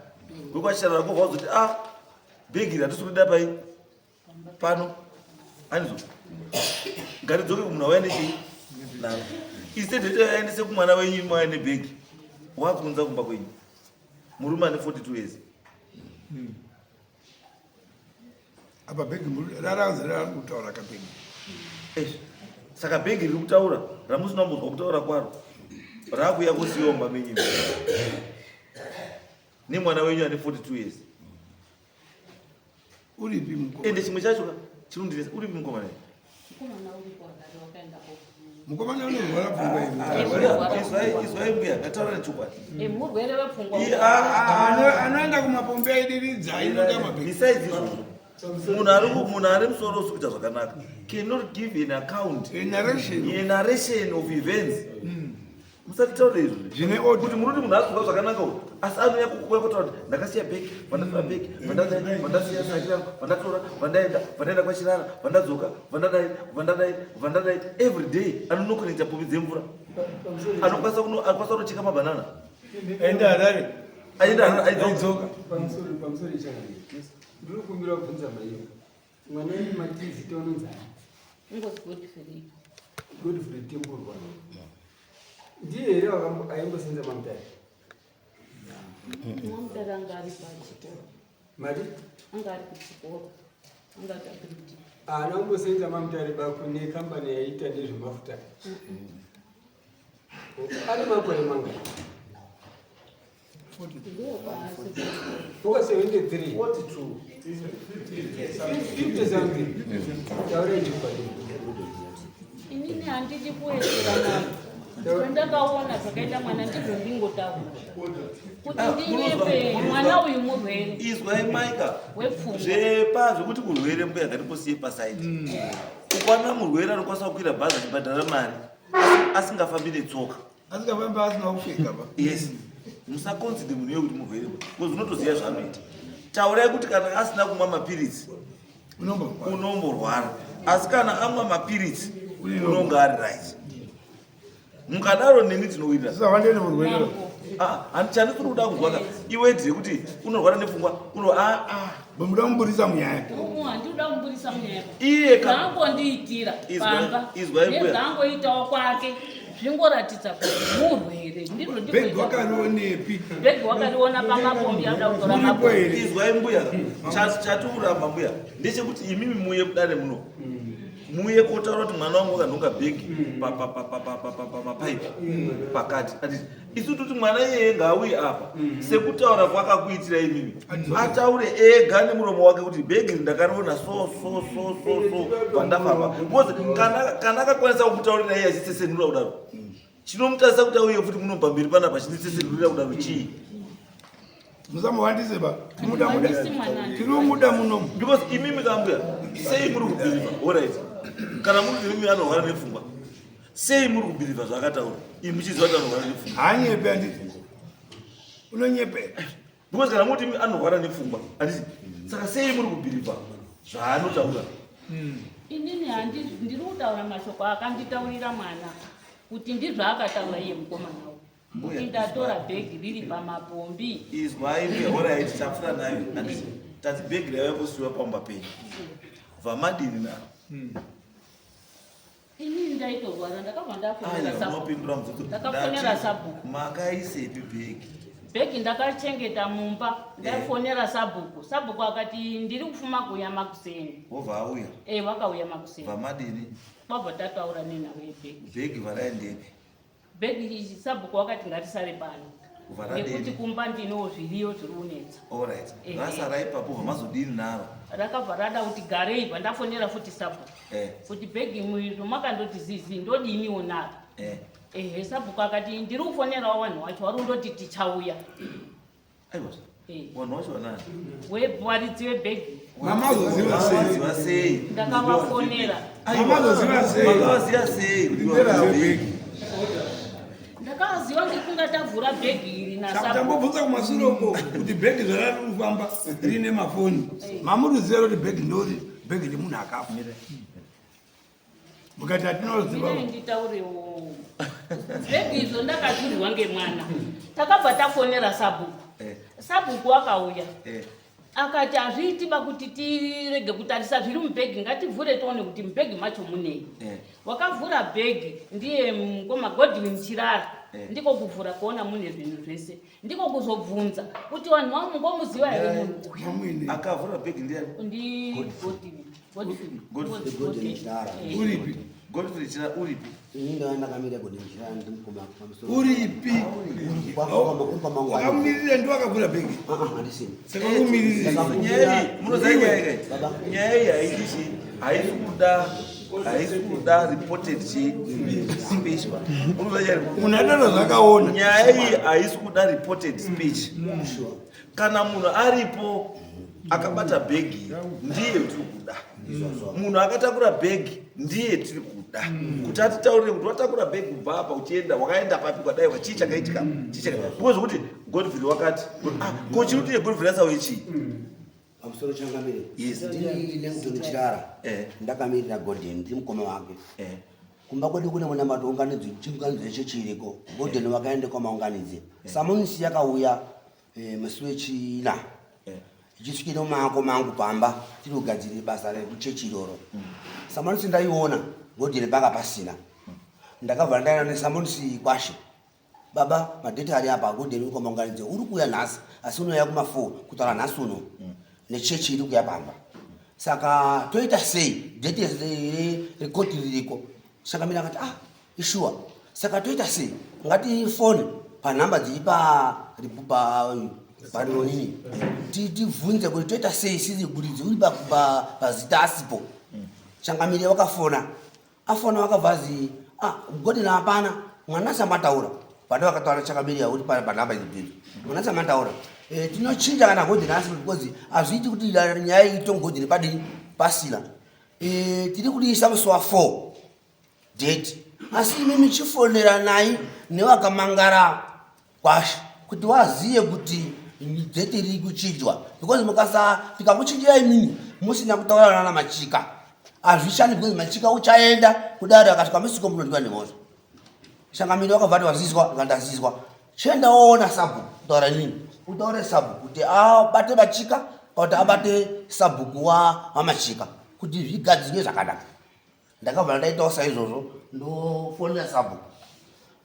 S1: KwekwaChirara kobva wazoti ah, bhegi iri handisi kurida pai pano. Handizvo? Ngaridzoke kumunhu auya nechii? Naro. Instead yekuti aendese kumwana wenyu mauya nebhegi, wakuunza kumba kwenyu. Murume ane 42 years.
S3: Apa bhegi rarazi rari kutaura kabhegi.
S1: Eish, saka bhegi riri kutaura ramusina kumbonzwa kutaura kwaro raakuuya kusiyiwa mumba menyu nemwana wenyu ane 42 years.
S3: Uripi mukoma?
S1: Ende chimwe chacho ka chinondinetsa. Uripi mukomana?
S4: Mukomana uripo akati wakaenda ko.
S3: Mukomana unorwara pfungwa imi.
S1: Izwai mbuya, ngataura nechokwadi.
S4: Eh, murwere wepfungwa.
S3: Anoenda kumapombi aidiridza ainoda mabhegi.
S1: Besides izvozvo, munhu ari musoro usi kuita zvakanaka cannot give an account,
S3: A narration.
S1: A narration of events. Musatitaure izvo.
S3: Zvine order.
S1: Kuti muri kuti munhu ari kuziva zvakanaka uyu, asi anouya kuuya kutaura kuti ndakasiya bhegi, vandatora bhegi, vandadai, vandasiya saki rangu, vandatora, vandaenda kwaChirara, vandadzoka, vandadai, vandadai, vandadai. Every day anonokonekta pombi dzemvura, anokwanisa kunocheka mabhanana.
S3: Aenda Harare.
S1: Aenda, aidzoka.
S3: Aidzoka.
S2: Pamusoro ichangamire, ndiri kumbira kubvunza maiyo mwana wenyu mati zita unonzani?
S4: Ingozi Godfrey.
S2: Godfrey Temburwa ndiye here aimbosenza maMutare?
S4: MwaMutare anga ari pachikoro.
S2: Mati?
S4: Anga ari kuchikoro. Anga ari grade.
S3: Haana kumbosenza maMutare kune kambani yaiita nezvemafuta. Ane makore mangani? Uka 73.
S1: 42.
S3: 50 something. Taurai chokwadi.
S4: Inini handidi kuwedzera mambo. Zvandakaona zvakaita mwana ndizvo ndingotaura. Kuti ndinyepe mwana uyu murwere
S1: Izwai maika.
S4: wepfungwa.
S1: Zvepa zvekuti urwere mbuya ngatimbosiye pasaidi. Kukwana murwere anokwanisa kukwira bhazi achibhadhara mari asingafambi netsoka.
S3: Asingafambi asina kupfeka ba.
S1: Yes. Musaconsider munhu iye kuti murwere because unotoziva zvaanoita. Taurai kuti kana asina kumwa mapiritsi
S3: Unomborwara.
S1: Unomborwara, asi kana amwa mapiritsi unonga ari right. Mukadaro neni tinowirira.
S3: Sisawande neurwere.
S4: Mambo.
S1: Ah, handichandisi kuda kunzwa ka iwedhi yekuti unorwara nepfungwa uno ah ah.
S3: Muda kumburisa munyaya.
S4: Umu handikuda kumburisa munyaya.
S1: Iye ka
S4: Zvaangondiitira pamba
S1: Izwai mbuya.
S4: nezvaangoitawo kwake zvingoratidza kuti murwere. Ndizvo
S3: Bhegi
S4: ndikuita.
S3: wakarionepi?
S4: Bhegi wakariona pamapombi ada kutora
S3: Muripo
S4: mapombi.
S3: here?
S1: Izwai mbuya, chatiuramba mbuya ndechekuti imimi muye kudare muno, muye kotaura kuti mwana wangu wakanhonga bhegi pamapaipi pakati. Ati isu toti mwana iyeye ngaauye apa sekutaura kwakakuitira imimi, ataure ega nemuromo wake kuti bhegi iri ndakariona so so so so so pandafamba, because kana akakwanisa kukutaurira iye achitsesenura kudaro, chinomutarisa kuti auye futi muno pamberi panapa chinditsesenurira kudaro chii?
S3: Musamuwandise ba. Tinomuda muda.
S4: Handisi mwana.
S3: Tinomuda munomu.
S1: Because imimi kambuya, sei muri kubhilivha? Alright, kana muri kuti imimi anorwara nepfungwa, sei muri kubhilivha zvaakataura imi muchiziva kuti anorwara nepfungwa?
S3: Haanyepe handiti. Unonyepe.
S1: Because kana muri kuti imi anorwara nepfungwa, handiti? Saka sei muri kubhilivha zvaanotaura?
S4: Inini ndiri kutaura mashoko akanditaurira mwana kuti ndizvo akataura iye mukomana uyu.
S1: Mbuya,
S4: Kuti ndatora bhegi riri pamapombi.
S1: Izwai mbuya, alright, tafura nayo, handiti? Tati bhegi raiva kusiwa pamba penyu, vamadini naro?
S4: Inini ndaitorwara, ndakabva ndafonera
S1: Aya
S4: sabhuku.
S1: unopindura mubvunzo.
S4: Ndakafonera
S1: Ndati,
S4: sabhuku.
S1: Makaisepi bhegi?
S4: Bhegi ndakachengeta mumba, ndaifonera sabhuku. Sabhuku akati ndiri kufuma kuuya makuseni.
S1: Wobva auya?
S4: Eh, vakauya makuseni.
S1: Vamadini?
S4: Kwabva tataura nenhau yebhegi.
S1: Bhegi varaendepi?
S4: Bhegi ichi sabhuku wakati ngatisare pano.
S1: Varadini?
S4: Nekuti kumba ndinowo zviriyo zviri kunetsa.
S1: Alright.
S4: Ehe.
S1: Rasara ipapo, vamazodini naro?
S4: Rakabva rada kuti garei, bva ndafonera futi sabhuku. Kuti bhegi muizvo makandoti zizi ndodiniwo naro. Ehe, sabhuku akati ndiri kufonerawo vanhu vacho vari kundoti tichauya.
S1: Aiwa. Vanhu vacho vanani?
S4: Varidzi vebhegi.
S3: Mamazoziva sei?
S1: Mamazoziva sei?
S4: Ndakavafonera.
S1: Aiwa.
S3: Mamazoziva sei?
S1: Makavaziva sei?
S3: Kuti nderawo bhegi.
S4: Ndakaziva ngekunga tavhura bhegi iri nasabhuku.
S3: Tambobvunza kumasure uko kuti bhegi zvarari kufamba rine mafoni. Mamuriziva kuti bhegi ndori bhegi remunhu akafa. Mukati hatinoziva.
S4: Ndinei nditaurewo. Bhegi izvo ndakaturirwa ngemwana. Takabva tafonera sabhuku. Sabhuku akauya. Akati hazviiti ba kuti tirege kutarisa zviri mubhegi, ngativhure tione kuti mubhegi macho munei. Wakavhura bhegi ndiye mukoma Godwin Chirara. Ndiko kuvhura kuona mune zvinhu zvese. Ndiko kuzobvunza kuti vanhu vamungomuziva here munhu uyu?
S3: Mamwene.
S1: Akavhura bhegi ndiani?
S4: Ndi Godwin. Godwin.
S1: Godfrey.
S5: Godwin Chirara.
S3: Uripi?
S1: Godfrey Chirara uripi?
S5: Ini ndava ndakamira Godwin Chirara ndi mukoma pamusoro.
S3: Uripi?
S5: Wakamumirira.
S3: Wakamumirira ndiwo akavhura bhegi.
S5: Handisini.
S3: Saka umiririre.
S1: Nyaya iyi munoziva nyaya iyi?
S5: Baba.
S1: Nyaya iyi haidi chi, haisi kuda reported chi speech ba. Munoziva nyaya iyi?
S3: Munhu adaro zvakaona.
S1: Nyaya iyi haisi kuda reported speech. Kana munhu aripo akabata bhegi ndiye tiri kuda. Munhu akatakura bhegi ndiye tiri kuda. Kuti atitaurire kuti watakura bhegi kubva apa uchienda, wakaenda papi, kwadai, chii chakaitika? Chii chakaitika? Because kuti Godfrey wakati, ko chiri kuti Godfrey asauye chii?
S5: Pamusoro changamire.
S1: Yes.
S5: Ndini Langton Chirara. Ndakamirira Godwin, ndiri mukoma wake. Kumba kwedu kune muna matounganidzo, chiunganidzo icho chiriko. Godwin wakaenda kwamaunganidzi. Samonisi yakauya musi wechina. Ichisvikira mumaoko mangu pamba tiri kugadzirira basa rekuchechi iroro. Samonisi ndaiona Godwin panga pasina. Ndakabva ndaenda nesamonisi kwashe. Baba, madheti ari apa, Godwin uri kwamaunganidzo, uri kuuya nhasi, asi unouya kuma 4 kutaura nhasi uno. Nechechi iri kuuya pamba. Saka toita sei? Date rekoti ririko. Saka mina akati ah ishuwa. Saka toita sei? Ngatifone panhamba dziri pa pa panonini tibvunze kuti toita sei sisi kuti uri pazita asipo. Changamire wakafona afona wakabva azi ah godina hapana mwana samataura pane vakataura changamire yakuti panhamba idzi mwana samataura eh, tinochinja kana godina asipo because hazviiti kuti nyaya itongodini padini pasina eh, tiri kudiisa musi wa 4 date asi imi michifoneranai nevakamangara kwashe kuti waziye kuti date riri kuchinjwa because mukasa tikakuchinjira imini musina kutaurana nana machika hazvishandi because machika uchaenda kudare akasvika musiko munodiwa nemhosva shangamiri wakabva ati wazizwa ndikandazizwa chienda woona sabhuku kutaura inini utaure sabhuku kuti abate machika kana kuti abate sabhuku wamachika kuti zvigadzirwe zvakanaka ndakabva ndaitawo saizvozvo ndofonera sabhuku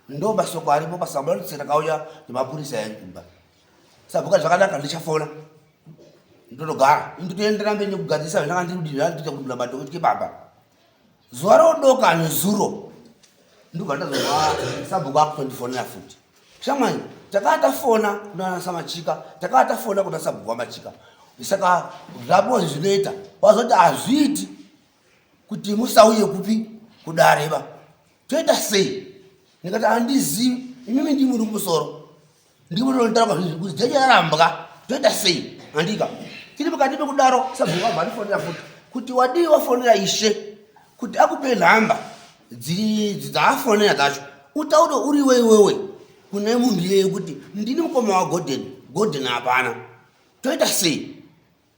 S5: ndo masoko aripo pasabhuku rakauya nemapurisa ekumba sabhuku zvakanaka ndichafona ndotogara nditoendera mberi nekugadzirisa zvandanga ndiri kuti zvandiita kuti munamato uitike baba zuva rodoka nezuro ndobva ndazonzwa sabhuku akutondifonera futi shamwari takaa tafona kunana samachika takaa tafona kuna sabhuku wamachika saka zvapo zvinoita wazoti hazviiti kuti musauye kupi kudare ba toita sei ndikati handizivi imimi ndimi muri kumusoro ndimi munotaura zvinhu kuti dzenyu yarambwa toita sei handika tiri mukati mekudaro sabhuku wabva andifonera futi kuti wadii wafonera ishe kuti akupe nhamba dzaafonera dzacho utaure uriwe iwewe kune munhu iyeye kuti ndini mukoma wagodeni godeni hapana toita sei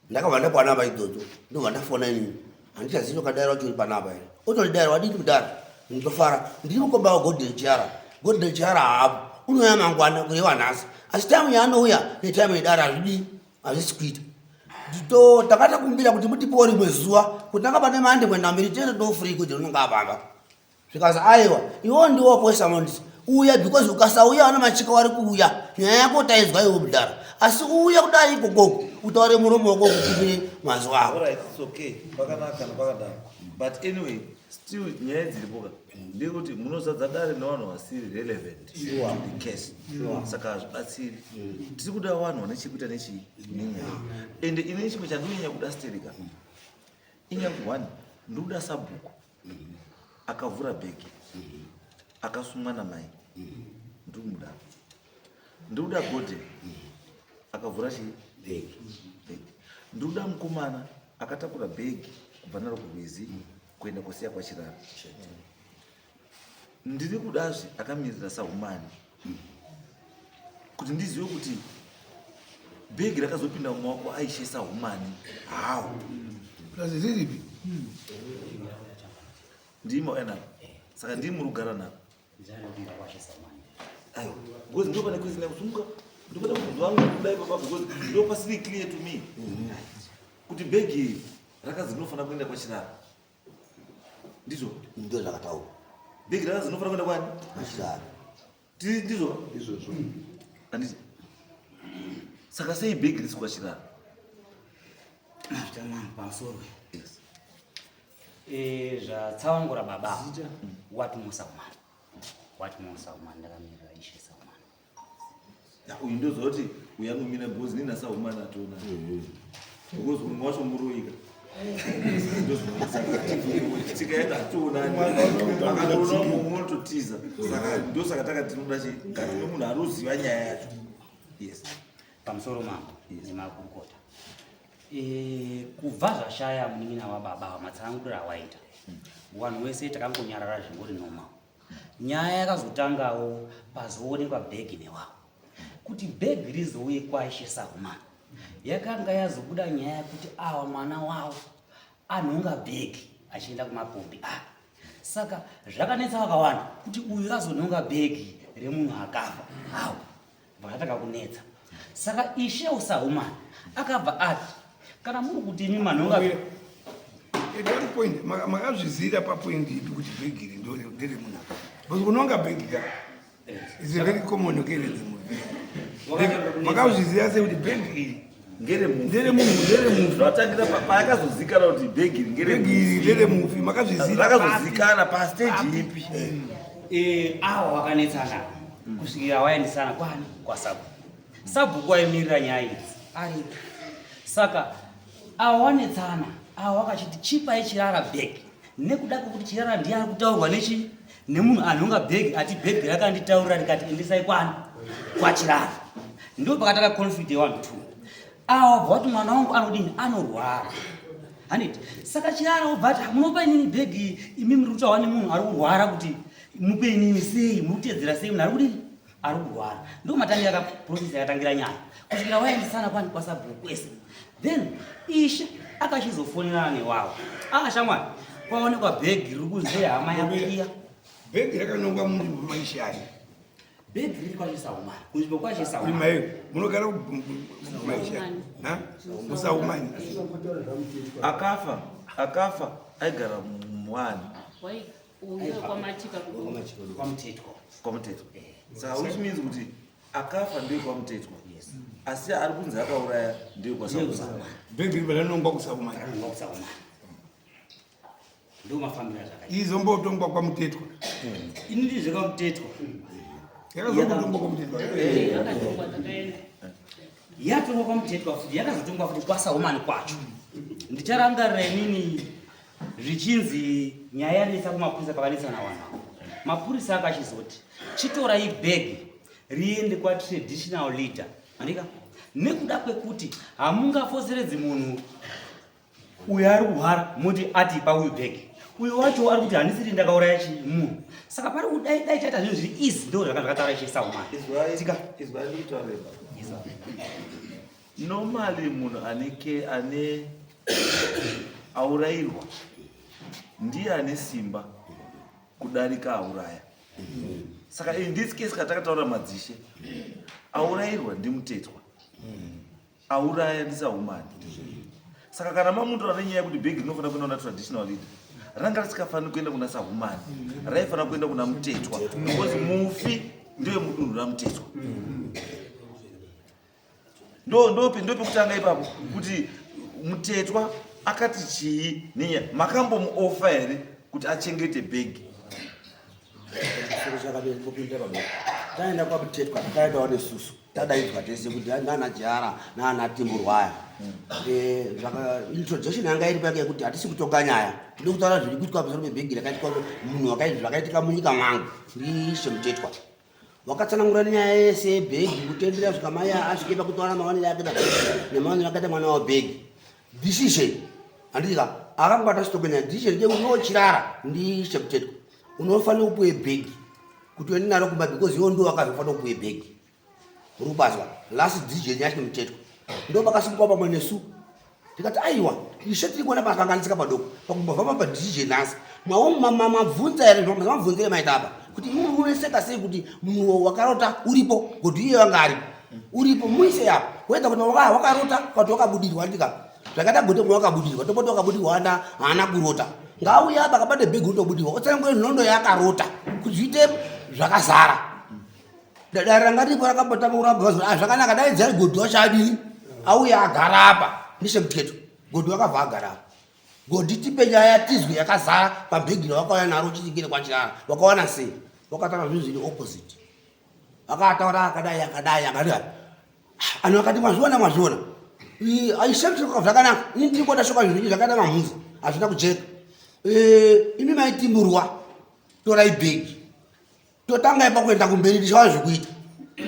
S5: ndakabva ndapanapa idzodzo ndobva ndafona inini handichazivi wakadaira wacho uri panapa here otondidaira wadini kudara ndofara ndiri mukomba wagodden chiara godden chiara haapo unouya mangwana kureva nhasi asi taimu yaanouya netaimu yedara hazvidii hazvisi kuita to takatakumbira kuti mutipewo rimwe zuva kuti takabate mande kuenda mberi tese tofree kuti unonga apamba Zvikanzi aiwa iwewo ndiwe wapoisa mondisi uya because ukasauya vana machika wari kuuya nyaya yako taizwa iwe mudhara asi uya kudai ikokoko utaure muromo wako ukupire mazuva ako.
S1: Alright, it's okay. Pakanaka kana pakadaro. But anyway, still nyaya dziripo ka. Ndeyekuti munozadza dare nevanhu vasiri relevant to the case. Saka hazvibatsiri. Tiri kuda vanhu vane chekuita nechii nenyaya. Ende ini chimwe chandinonyanya kuda stereka. Inyaya one, ndikuda sabhuku. Akavhura bhegi akasumwa namai ndikumuda ndikuda gode akavhura chii bhegi ndikuda mukomana akatakura bhegi kubva naro kurwizi kuenda kusiya kwachirara ndiri kudazve akamirira sahumani kuti ndizive kuti bhegi rakazopinda mumaoko aishe sahumani how
S3: riripi
S1: ndimi mauya naro saka ndimi muri kugara naro aiwa because ndo pane question yakusumuka ndopane mubvunzo wangu kudai baba because ndo pasiri clear to me kuti bhegi iri rakazi rinofanira kuenda kwachirara ndizvo
S5: Ndizvo zvakataurwa.
S1: Bhegi rakazi rinofanira kuenda kwani?
S5: Kwachirara.
S1: Ndizvo?
S6: Ndizvozvo.
S1: Handiti? Saka sei bhegi risi kwachirara?
S7: Zvitamani pamusoro.
S1: Yes.
S7: Eh, zvatsawangura baba. Wati musa umana. Wati musa umana ndakamirira ishe saumana.
S1: Ya, uyu ndoziva kuti uyu anomira because nini asaumana atoona. Because umwe wacho muroika. Tikaenda hationani. Akatoona umwe unototiza. Saka ndosaka takati tinoda chi ngatine munhu anoziva nyaya yacho. Yes.
S7: Pamusoro mambo nemakurukota. Eh, kubva zvashaya munin'ina wababa matsananguriro awaita. Vanhu wese takangonyarara zvingori normal. Nyaya yakazotangawo pazoonekwa bhegi newawo. Kuti bhegi rizouye kwaIshe Sahumana, yakanga yazobuda nyaya yekuti awa mwana wavo anhonga bhegi achienda kumapombi ake. Saka zvakanetsa vakawanda kuti uyu azonhonga bhegi remunhu akafa. How? Vakatanga kunetsa. Saka Ishe Usahumana akabva ati kana muri kuti imi manhonga
S3: At one point makazvizira papoint ipi kuti bhegi iri nderemunhu akafa? Because kunonga bhegi ka is a very common occurrence mu. Makazviziva sei kuti bhegi iri
S1: ngeremufinderemufinotangira payakazozikana kuti bhegi iri
S3: ngeremufi makazviziva
S1: rakazozikana pasteji ipi
S7: eh, awa wakanetsana kusvikira waendesana kwani kwasabhuku sabhuku waimirira nyaya idzi aripo saka awa wanetsana awa wakachiti chipai chirara bhegi nekuda kwekuti chirara ndiye ari kutaurwa nechi nemunhu anhonga bhegi ati bhegi rakanditaurira rikati endesai kwani kwachirara ndo pakatanga conflict yewanhu two awa wabva wati mwana wangu anodini anorwara handiti saka chirara wobva ati munopa inini bhegi imi muri kutaura nemunhu ari kurwara kuti mupe inini sei muri kutedzera sei munhu ari kudini ari kurwara ndo matangira ka process yakatangira nyaya kusvikira waendesana kwani kwasabhuku kwese then ishe akachizofonerana newawo ah shamwari kwaonekwa bhegi riri kunze hama yako iya
S3: bhegi rakanongwa munzvimbo maishe ayo
S7: bhegi riri kwachisaumani kunzvimbo kwachisaumani
S3: imayo munogara maishe musaumani
S1: akafa akafa aigara muwani
S4: Uyo kwamachika
S7: kwamutetwa.
S1: Kwamutetwa. Saka which means kuti akafa ndiye kwamutetwa. Asi ari kunzi akauraya ndiye kwaSaumani.
S3: Bhegi rinongwa kuSaumani.
S7: Rinongwa kuSaumani. Ndo mafambiro azvakaita.
S3: Izombotongwa kwamutetwa.
S7: Ini ndizve kwamutetwa.
S3: Yakazombotongwa kwamutetwa.
S4: Yakatongwa takaenda.
S7: Yatongwa kwamutetwa futi yakazotongwa futi kwaSaumani kwacho. Ndicharangarira inini zvichinzi nyaya yanetsa kumapurisa pakanetsana vanhu ava. Mapurisa akachizoti chitorai bhegi riende kwatraditional leader andika nekuda kwekuti hamungafoseredzi munhu uyo ari kurwara moti ati pauyu bhegi uyo wacho ari kuti handisiri ndakauraya chi munhu saka pari kudai dai chaita zvinhu zviri easy ndo zvaka zvakataura chisaumani
S1: Izwai ndikutaureba. Normally munhu ane ke ane aurayirwa ndiye ane simba kudarika auraya. Saka in this case katakataura madzishe aurayirwa ndimutetwa. Auraya ndiSahumani. Saka kana mamutora nenyaya yekuti bhegi rinofanira kuenda kuna traditional leader ranga risikafaniri kuenda kuna Sahumani, raifanira kuenda kuna Mutetwa because mufi ndiye mudunhu raMutetwa. Ndo pekutanga ipapo kuti Mutetwa akati chii nenyaya makambomuofa here kuti achengete bhegi?
S5: Taenda kwamutetwa takaendawo nesusu tadaidzwa tese kuti nana jara nana timurwaya eh, introduction yanga iri pake yekuti hatisi kutonga nyaya tiri kutaura zviri kuitwa pamusoro pebhegi rakaitwa munhu zvakaitika munyika mwangu ndiishe mutetwa wakatsanangura nyaya yese yebhegi kutendera svika mai asvike pakutaura maonero ake nemaonero akaita mwana wabhegi decision handika akangobata sitoke nyaya decision ndeyekuti unochirara ndiishe mutetwa unofanira kupuwe bhegi kuti uende naro kumba because iwo ndiwo wakazofanira kupuwe bhegi uri kubazwa last decision yacho mutetwa ndo pakasimuka pamwe nesu tikati aiwa ishe tiri kuona pakanganisika padoko pakumbobva pa decision nhasi mabvunza here mabvunzire maita apa kuti imwe uneseka sei kuti munhu wakarota uripo kuti iye wanga aripo uripo muise apa wega kuti wakarota kuti wakabudirwa ndika zvakaita gote mwe wakabudirwa topoti wakabudirwa ana haana kurota ngauye apa akabata bhegi utobudirwa otsanangure nhondo yaakarota kuti zviite zvakazara dare ranga riripo rakambotanga kuramba vazo ah, zvakanaka dai dzai godhi wacho adii auye agara apa ndishe muteto godhi wakabva agara apa godhi tipe nyaya tizwe yakazara pabhegi rawakauya naro uchichingire kwachirara wakawana sei wakataura zvinhu zviri opposite akataura akadai akadai akadai anhu akati mazviona mazviona aishamisa zvakanaka ini ndiri kuona shoka zvinhu zvakaita mamhunzi hazvina kujeka imi maitimurwa torai bhegi totanga ipa kuenda kumberi tichaona zvekuita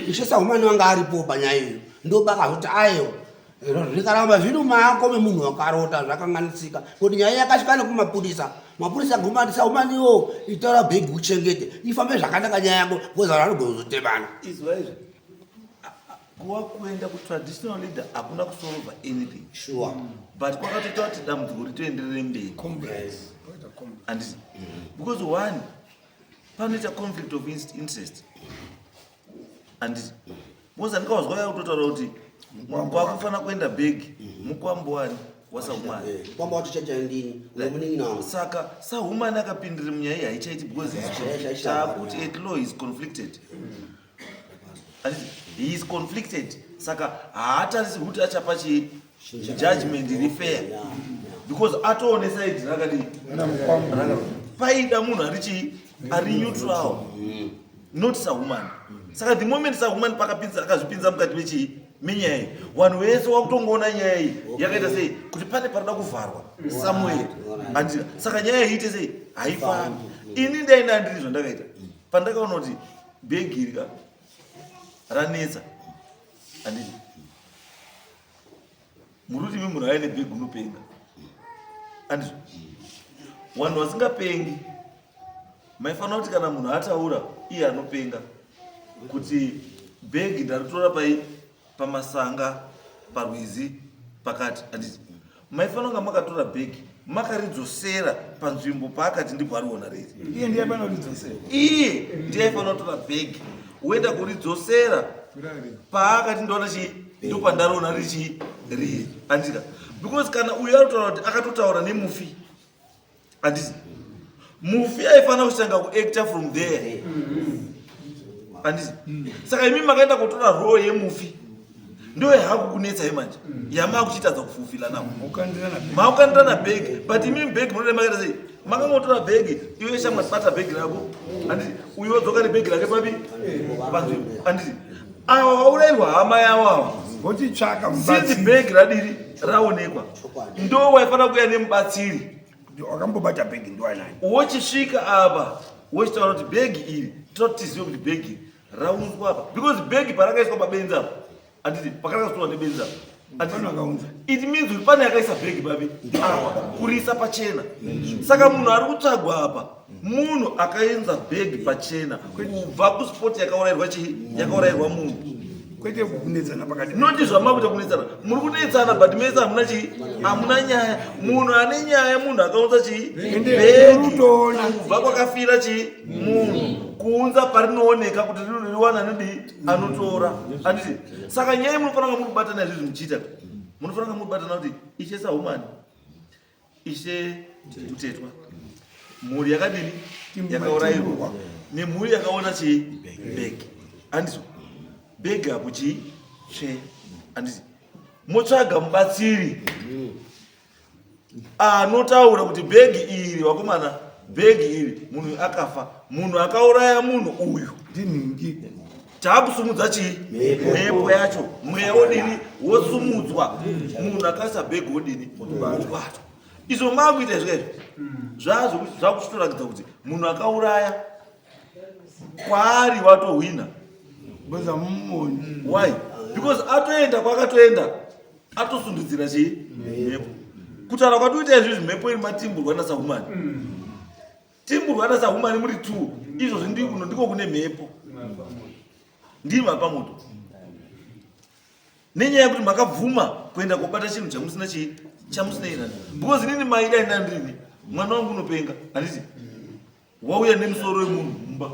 S5: ishe sahumani wanga aripo panyaya iyo ndobakazoti aiwa zvikaramba zviri mumaoko memunhu wakarota zvakanganisika kuti nyaya yakasvika nekumapurisa mapurisa guma ati sahumaniwo itora bhegi uchengete ifambe zvakanaka nyaya yako because vanhu vanogona kuzotemana
S1: izwa izvi kuwa kuenda kutraditional leader hakuna kusolva anything but kwakatoita kuti dambudziko ritoenderere mberi handiti because one panoita conflict of interest handiti because andikawazwa ya kutotaura kuti kwakufanira kuenda bhegi mukwambo wani wasahumani
S5: kwamba watichacha ndini uyo munin'ina wangu
S1: saka sahumani akapindira munyaya iyi haichaiti because
S5: Haichaiti.
S1: taakuti at law is conflicted. Handiti he is conflicted saka haatarisi kuti achapa chii judgment iri fair because atoone side rakadii paida munhu ari chii ari neutral not sahuman. Saka the moment sahuman pakapinza akazvipinza mukati mechii menyaya iyi, vanhu vese wakutongoona nyaya iyi yakaita sei kuti pane paroda kuvharwa somewhere. Andira saka nyaya iyi ite sei haifambi. Ini ndaenda ndiri zvandakaita pandakaona kuti bhegi iri ka ranetsa, handiti muri kuti imi munhu aine bhegi unopenga, handizvo? Vanhu vasingapengi maifanira kuti kana munhu ataura iye anopenga kuti bhegi ndaritora pai pamasanga parwizi pakati, handiti maifanira kunga makatora bhegi makaridzosera panzvimbo paakati ndipo ariona riri.
S3: Iye ndiye aifanira kuridzosera.
S1: Iye ndiye aifanira kutora bhegi woenda kuridzosera paakati ndoona chii, ndopandariona richii riri, handika? Because kana uyu arikutaura kuti akatotaura nemufi, handiti mufi aifanira kuchitanga kuacta from there, handiti? Saka imi makaenda kutora role yemufi, ndo yahakukunetsai manje yamakuchitadza kufulfilla nawo. Makukandirana bhegi, but imi bhegi munoda makaita sei? Makangotora bhegi, iwe shamwari bata bhegi rako, handiti? Uyu wodzoka nebhegi rake papi panzvimbo, handiti? Ava vaurayirwa hama yavo ava
S3: vochitsvaka
S1: sinzi
S3: mubatsiri.
S1: Bhegi radiri raonekwa, ndo waifanira kuuya nemubatsiri.
S3: Wakambobata bhegi ndiwanani?
S1: Wochisvika apa wochitaura kuti bhegi iri toda kuti tizive kuti bhegi iri raunzwa apa, because bhegi parakaiswa pabenzi apa, handiti pakarakazotorwa nebenzi apa, handiti?
S3: Pane akaunza.
S1: It means kuti pane akaisa bhegi papi apa kuriisa pachena. Saka munhu ari kutsvagwa apa munhu akaenza bhegi pachena kubva kuspot yakaurayirwa chii, yakaurayirwa munhu.
S3: Kwete kunetsana pakati.
S1: Noti zvamakuita kunetsana, muri kunetsana, but mese hamuna chii, hamuna nyaya. Munhu ane nyaya munhu akaunza chii,
S3: Ende
S1: bhegi
S3: unotoona.
S1: kubva kwakafira chii munhu, kuunza parinooneka kuti riwana nodii anotora, handiti? Saka nyaya munofanira kunge muri kubatana izvizvi muchiita, munofanira kunge muri kubatana kuti ishe sahumani, ishe Mutetwa, mhuri yakadini yakaurayirwa nemhuri yakaona chii bhegi, handizvo? Bhegi apo chii tsve, handiti? Motsvaga mubatsiri anotaura kuti bhegi iri, vakomana, bhegi iri munhu akafa, munhu akauraya munhu uyu
S3: ndinhingi.
S1: Taakusumudza chii, mhepo yacho, mweya wodini, wosumudzwa, munhu akaisa bhegi wodini, wobatwa. Izvo maakuita izvo izvo zvakuchitoratidza kuti munhu akauraya kwaari watohwina.
S3: Because hamumoni.
S1: Why? Because atoenda kwakatoenda atosundudzira chii, mhepo. Kutaura kwatoita izvizvi, mhepo iri matimburwa nasahumani, timburwa nasahumani muri two izvozvi, ndikuno ndiko kune mhepo, ndiri mapamoto nenyaya yekuti makabvuma kuenda kobata chinhu chamusina chii, chamusina inani. Because inini maida ina ndini mwana wangu unopenga, handiti? Wauya nemusoro wemunhu mumba,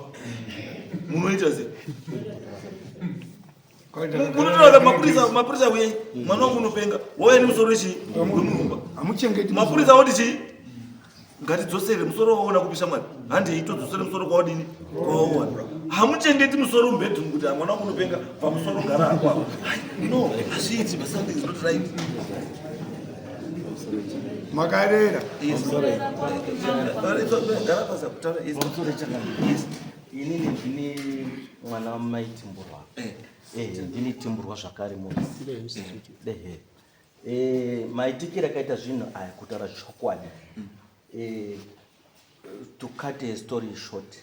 S1: munoita sei? Munotaura mapurisa, mapurisa uyai, mwana wangu unopenga, wauya nemusoro wechii wemunhu mumba.
S3: Hamuchengeti.
S1: Mapurisa oti chii? Ngatidzosere musoro waona kupisha mwari, handei todzosere musoro kwawadini, kwawauwana. Hamuchengeti musoro mubedroom kuti "Ah, mwana wangu unopenga, pamusoro gara hako apa." Hai, no, hazviiti, but something is not right.
S3: Makarera.
S1: Yes. Gara pasi apo, taura, yes. Yes.
S6: Inini ndini mwana wamaitimburwa. Ndini timburwa zvakare musi dehe. Maitikiro akaita zvinhu aya, kutaura chokwadi, to cut a story short,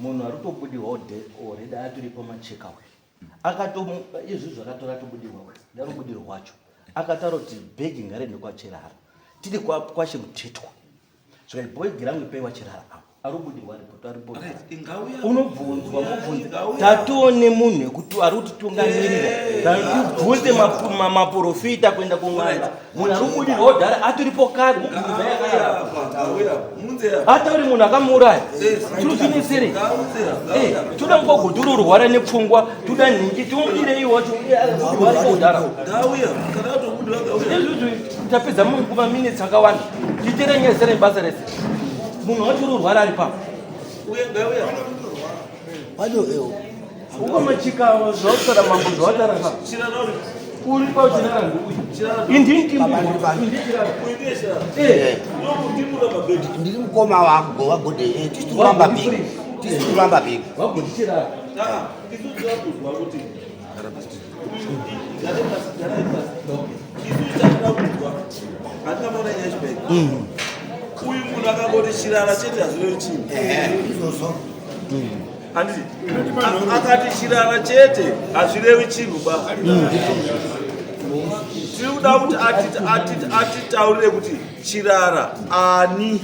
S6: munhu ari kutobudirwa already atori pamacheka uyu, akato izvi zvakatora atobudirwa uyu, ndarobudirwa wacho akataura kuti bhegi ngariende kwaChirara, tiri kwashe Mutetwa, zvikati bhegi rangu ipei waChirara apo ari kubudirwa aripo aripo.
S1: Right, ingauya.
S6: Unobvunzwa mubvunze.
S1: Ingauya.
S6: Tatone munhu ekuti ari kutitungamirira, tibvunze maprofita kuenda kun'anga, munhu ari kubudirwa udhara atoripo kare, mubvunza yakarara.
S1: Ngauya, munze apa.
S6: Atauri munhu akamuuraya.
S1: Yes.
S6: Tiri zvinesere.
S1: Ngaunze apa, ngauya.
S6: Toda mukogodhororwara nepfungwa, toda nhingi, timudirei wacho aripo udhara.
S1: Ngauya, kana atobudirwa ngauya.
S6: Izvozvo tapedza munguva minutes akawanda titere nyaya rebasa rese, munhu wacho ururwara ari papo.
S1: Uye ngauya.
S5: Wacho ewo.
S6: Ukamachika zvautaura mambo zvawataura ka. Uri pauchirara ndouyu. Indini
S5: Ndiri mukoma wako wagode eh, tisi kuramba big. Tisi kuramba big.
S6: Wagotichirara.
S1: Ah, isu tinakuzwa kuti isu tinoda kunzwa hatina kuona nyaya chibheki. Uyu munhu akangoti chirara chete hazvirevi chinhu.
S5: Izvozvo.
S1: Handiti akati chirara chete hazvirevi chinhu ba. Tiri kuda kuti atitaurire kuti chirara ani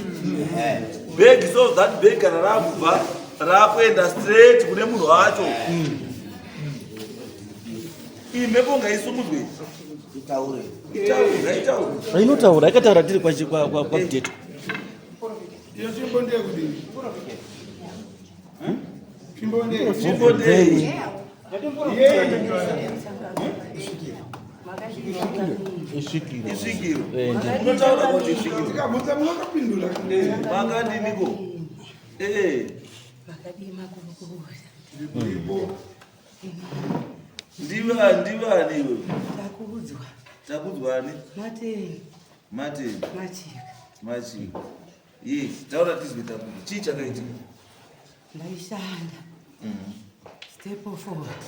S1: bhegi so that bhegi kana rakubva rakuenda straight kune munhu wacho. Iyi mhepo ngaisumudzwe.
S5: Itaure.
S1: Itaure, ngaitaure.
S6: Inotaura yakataura tiri kwamuteta.
S3: Iyo tsvimbo ndeyekudii? Tsvimbo ndeye.
S1: Tsvimbo ndei? Isvikiro. Unotaura kuti isvikiro.
S3: Tikabvunza munotopindura.
S1: Makadiniko? Eh.
S8: Makadii makurukota?
S3: Iripo.
S1: Ndivani ndivani iwe?
S8: Takudzwa.
S1: Takudzwa ani?
S8: Mateni.
S1: Mateni.
S8: Machika.
S1: Machika. Yes, taura tizwe takudzwa. Chii chakaitika?
S8: Ndaishanda. Step forward.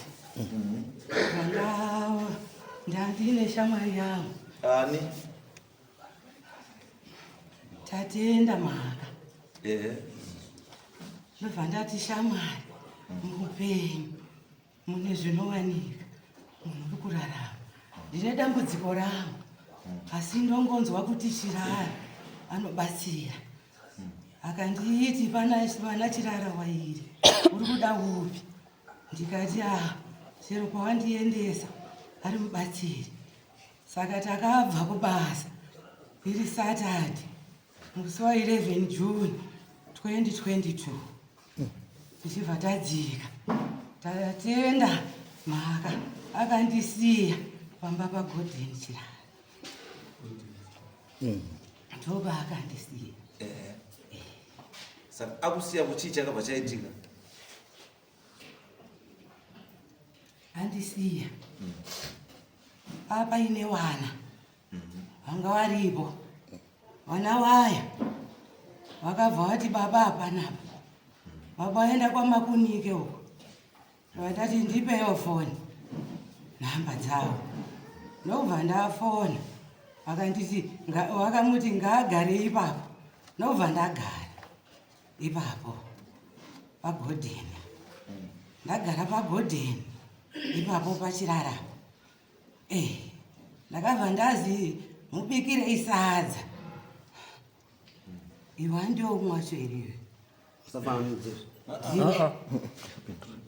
S8: Ndanga ndandine shamwari yangu.
S1: Ani?
S8: Tatenda mhaka.
S1: Ehe.
S8: Ndobva ndati shamwari muupenyu mune zvinowanika munhu uri kurarama. Ndine dambudziko rangu asi ndongonzwa kuti Chirara anobatsira. Akanditi pana Chirara wairi uri kuda upi? Ndikati ah, chero kwawandiendesa ari mubatsiri. Saka takabva kubasa iri Saturday musi wa 11 June 2022 tichibva tadzika tatenda mhaka akandisiya pamba paGodden Chirara ndopa akandisiya.
S1: Saka akusiya kuchii chakabva chaitika?
S8: Andisiya papaine wana vanga varipo vana vaya vakabva vati baba hapanapa baba vaenda kwamakunike uko vatati ndipewo foni nhamba dzavo ndobva ndafona vakanditi vakamuti ngaagare ipapo ndobva ndagara ipapo pagodheni ndagara pagodheni ipapo pachirara eh ndakabva ndazi mubikirei sadza iwe handiwo umwe wacho here
S5: Usafananidze.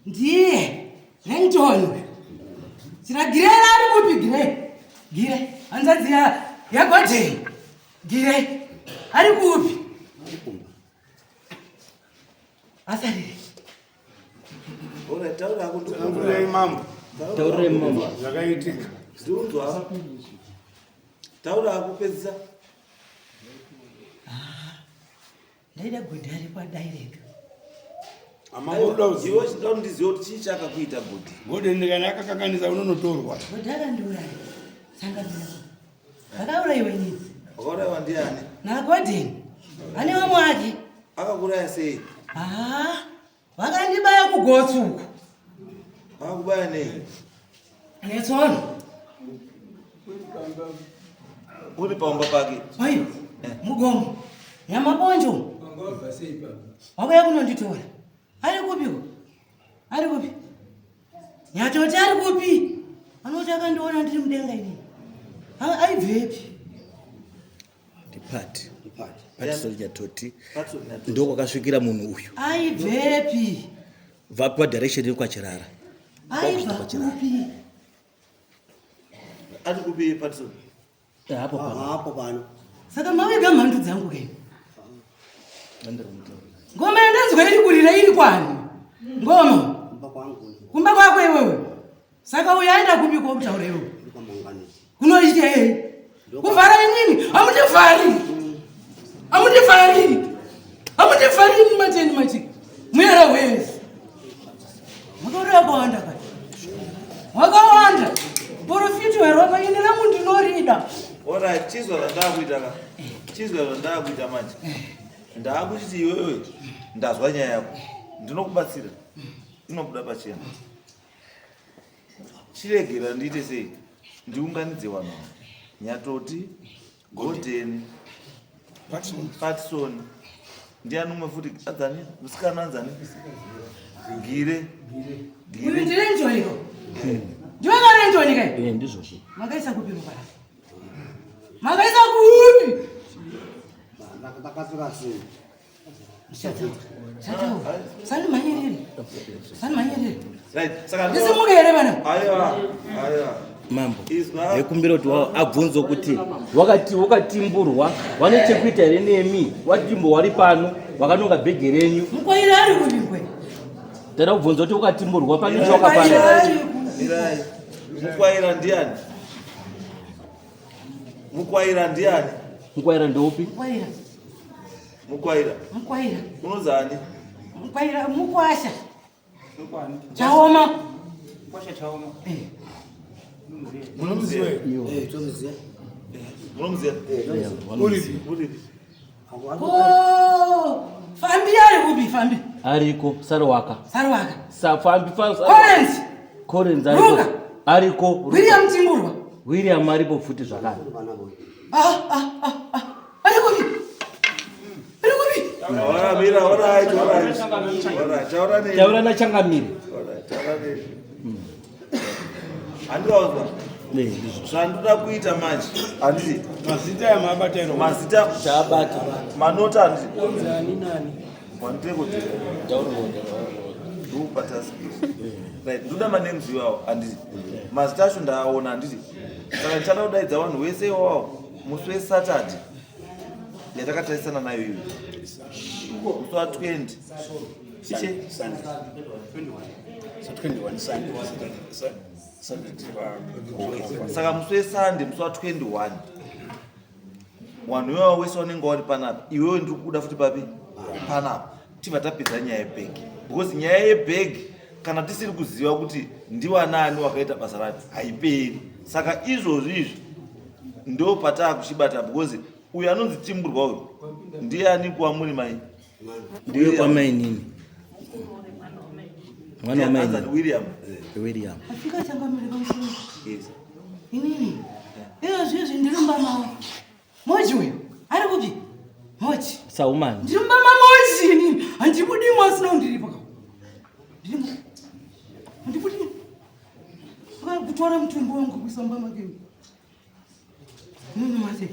S8: Ndiye Langton chiragirera ari kupi gire gire hanzvadzi yagodheni gire ari kupi asarire
S1: Ora taura hako
S3: Taurai mambo.
S6: Taurai mambo.
S3: Zvakaitika.
S1: Ndunzwa. Taura hako pedzisa.
S8: Ndaida godhi ari kwadirect.
S3: Amambo uda
S1: Iwe chinoda ndizive kuti chii chakakuita godhi.
S3: Godhi kana akakanganisa unonotorwa.
S8: Godhi akandiuraya. Sangamira. Akaurayiwa inini.
S1: Wakaurayiwa ndiani?
S8: NaGodhi. Ane vamwe ake.
S1: Akakuraya sei?
S8: Ah, vakandibaya kugotsi uku.
S1: Vakakubaya nei?
S8: Netsono.
S1: Uri paumba pake.
S8: Aiwa, mugomo. Nyamabonjo. Wakauya kunonditora. Ari kupiko? Ari kupi? Nyatoti ari kupi? Anoti akandiona ndiri mudenga inini. Aibvepi?
S6: Ndipati.
S5: Ndipati.
S6: Patson Nyatoti.
S1: Patson Nyatoti.
S6: Ndokwakasvikira munhu uyu.
S8: Aibvepi?
S6: Vapiwa direction yekwachirara.
S8: Aibva kupi?
S1: Ari kupi Patson?
S6: Hapo pano.
S5: Hapo pano.
S8: Saka mavega mhandu dzangu ke. Ngoma yandanzwa iri kurira iri kwani? Ngoma.
S5: Kumba kwangu.
S8: Kumba kwako iwewe. Saka uyu aenda kupi kokutaura iwewe? Kunoita ei? Kuvhara inini? Hamutivhari. Hamutivhari. Hamutivhari mateni machika. Muyera wese. Makauraya kwani? Wakawanda kai. Wakawanda. Profiti weropa ini rangu ndinorida.
S1: Alright, chizwa zvandakuita ka. Chizwa zvandakuita manje. Ndakuchiti iwewe ndazwa nyaya yako. Ndinokubatsira. Inobuda pachena. Chiregera ndiite sei? Ndiunganidze vanhu. Nyatoti, Golden, Patson. Ndiani umwe futi adzani? Musikana anzani? Gire.
S8: Uyu Gire. ndirenjoni ko. Ndiwe karenjoni kai.
S6: Eh, ndizvozvo.
S8: Makaisa kupi mukara? Makaisa kupi?
S5: Ndakatora sei?
S8: Sanimhanyirire. Sanimhanyirire.
S1: Right, saka
S8: Ndisimuke here vana?
S1: Aiwa, aiwa.
S6: Mambo,
S1: Izwa.
S6: ndikumbira kuti abvunze kuti wakati wakatimburwa wane chekuita here nemi watimbo wari pano wakanonga bhegi renyu.
S8: Mukwaira ari kupi mukwaira?
S6: Ndada kubvunza kuti wakatimburwa pane chawakapana.
S8: Mukwaira ari kupi?
S1: Mirai. Mukwaira ndiani? Mukwaira ndiani?
S6: Mukwaira ndeupi?
S8: Mukwaira.
S1: Mukwaira.
S8: Mukwaira.
S1: Unozani?
S8: Mukwaira mukwasha. Chaoma.
S7: Kwasha chaoma.
S8: Eh.
S3: Munomuziva here?
S5: Eh, tomuziva.
S1: Munomuziva?
S3: Uripi?
S1: Uripi?
S8: Ko fambi ari kupi fambi?
S6: Ariko Saruwaka.
S8: Saruwaka.
S6: Safambi fa
S8: Collins.
S6: Collins ariko.
S8: Ruka.
S6: Ariko.
S8: William Timburwa.
S6: William aripo futi zvakare.
S8: Ah ah ah ah. Ari kupi? Ari kupi?
S1: Ora mira, alright, alright. Alright, taura neni.
S6: Taura nachangamire.
S1: Alright, taura neni. Handikauzwa.
S6: Eh, ndizvo.
S1: Zvandoda kuita manje, handiti
S3: Mazita yamabata ero.
S1: mazita
S6: Chabata.
S1: manota handiti wanditeko ndikubata right ndoda manames iwawo handiti mazita acho ndaaona handiti saka ndichada kudaidza vanhu wese iwawo musi wesaturday yatakatarisana nayo iyoyo musi wa20 ishe saka musi wesunday musi wa21 vanhu ivavo wese vanenge vari panapa iwewe ndiri kubuda futi papi panapa tibva tapedza nyaya yebhegi because nyaya yebhegi kana tisiri kuziva kuti ndiwanani wakaita basa racho haiperi saka izvozvi izvi ndo pataa kuchibata because uyu anonzi timburwa uyu ndiani kwamuri mai
S6: Ndiwe kwamainini. Mwana
S1: Anzani
S6: wamainini.
S1: William
S6: William.
S8: Afika changamire pamusoro.
S1: yes
S8: Inini. Iyo zvizvi ndiri mumba mavo. Moji uyu ari kupi? Moji.
S6: Saumani.
S8: Ndiri mumba mamoji inini. Handibudimo asina kundiripa ka. Ndirimo. Handibudimo. Kutora mutumbi wangu kuisa mumba make. Munhu mase.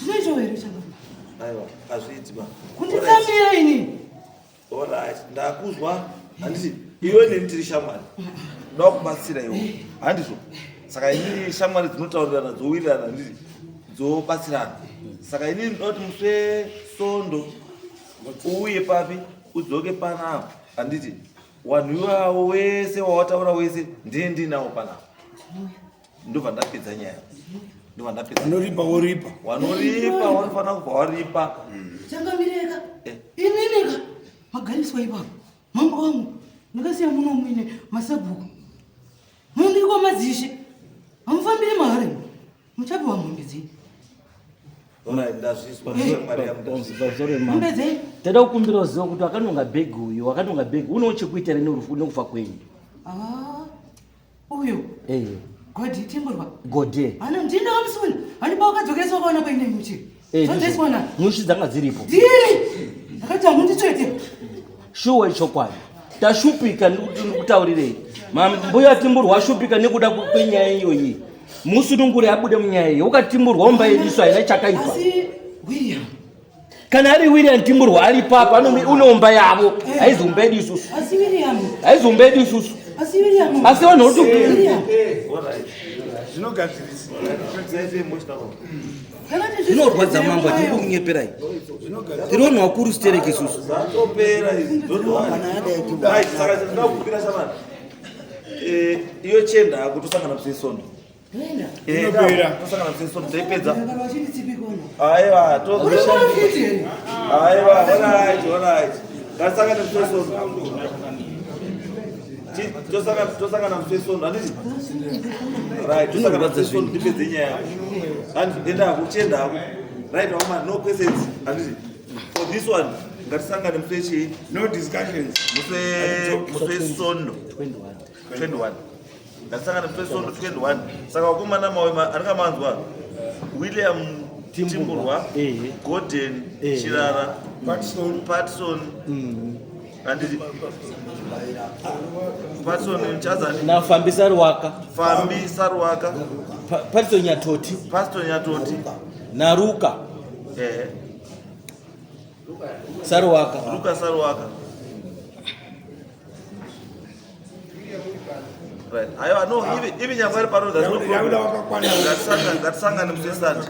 S8: Zvinoitwa here changamire?
S1: aiwa hazviiti ba
S8: Kunditsamira inini.
S1: Alright, ndakuzwa handiti iwe neni tiri shamwari ndoda kubatsira iwe handizvo saka inini shamwari dzinotaurirana dzowirirana handiti dzobatsirana saka inini ndoda kuti musi wesondo uuye papi udzoke panapa handiti wanhu iwawo wese wawataura wese ndiye ndinawo panapa ndobva ndapedza nyaya ndobva ndapedza
S3: Wanoripa woripa.
S1: wanoripa wanofanira kubva waripa
S8: Changamireka.
S1: Eh.
S8: Inini ka. Magariswa ipapo. Mambo wangu. Ndakasiya muno muine masabhuku. Mundiri kwamadzishe. Hamufambiri mahara imi. Muchapiwa mombe dzenyu.
S1: Alright, ndazvizwa shamwari yangu ndazvizwa.
S6: Pamusoro wemambo.
S8: Mombe dzenyu.
S6: Tada kukumbira uziva kuti wakanonga bhegi uyu wakanonga bhegi unewo chekuita here nerufu nekufa kwenyu.
S8: Ah. Uyu.
S6: Eh,
S8: Godi timburwa.
S6: gode.
S8: Hana ndinda wamusuna. Handipa wakadzokeswa wakaona paine nyuchi.
S6: Eh,
S8: Zvadzoiswa
S6: ndizvo.
S8: na.
S6: Nyuchi dzanga dziripo.
S8: Ndiri. Ndakati hamunditsvete.
S6: Shuwa ichokwadi. Tashupika ndikutaurirei. Mbuya timburwa ashupika nekuda kwenyaya iyoyi. Musunungure abude munyaya iyi. Ukatimburwa umba yedu isu haina chakaipa.
S8: Asi William.
S6: Kana ari William timburwa ari papa unoumba yavo. Haizi umba yedu isusu.
S8: Asi William.
S6: Haizi umba yedu isusu.
S8: Asi William.
S6: Asi vanhu vari
S8: William.
S1: Alright.
S3: Zvinogadzirisa.
S1: Zaite emotional.
S8: Ndakati
S6: Zvinorwadza mambo hatiri kunyeperai. Tiri vanhu vakuru sitereki isusu.
S1: Zvatopera izvi. Don't worry. Right, saka ndinoda kukumbira shamani. Eh, iyo chenda yako tosangana musi wesondo.
S8: Ndoenda.
S1: Eh,
S3: Inopera.
S1: tosangana musi wesondo taipedza.
S8: Kana vachinditsipikona.
S1: Aiwa, to
S8: Uri profiti here?
S1: Aiwa, alright, alright. Ngatisangane musi wesondo. Tosangana musi wesvondo handiti? Right, tosangana musi wesvondo ndipedze nyaya yako. Handiti, enda hako, uchienda hako. Right, vakomana, no questions. Handiti? For this one, ngatisangane musi wechii?
S3: No discussions.
S1: Musi wesvondo. 21. Ndasangana musi wesvondo 21. Saka vakomana mawe andikamanzwa William Timburwa, Gordon Chirara,
S3: Patson,
S1: Patson anditi Patson Chazani
S6: na Fambi Saruwaka,
S1: Fambi Saruwaka,
S6: Patson Nyatoti,
S1: Pastor Nyatoti
S6: naRuka Saruwaka,
S1: Luka Saruwaka. Right. Aiwa, no, ivi nyangwe ari pano, that's no problem.
S3: Yakuda wakakwana.
S1: Ngatisangane musi weSunday.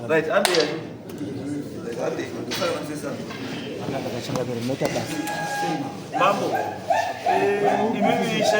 S1: Right, ande. Right, ande. Ngatisangane musi weSunday. Mambo. Imimi ishe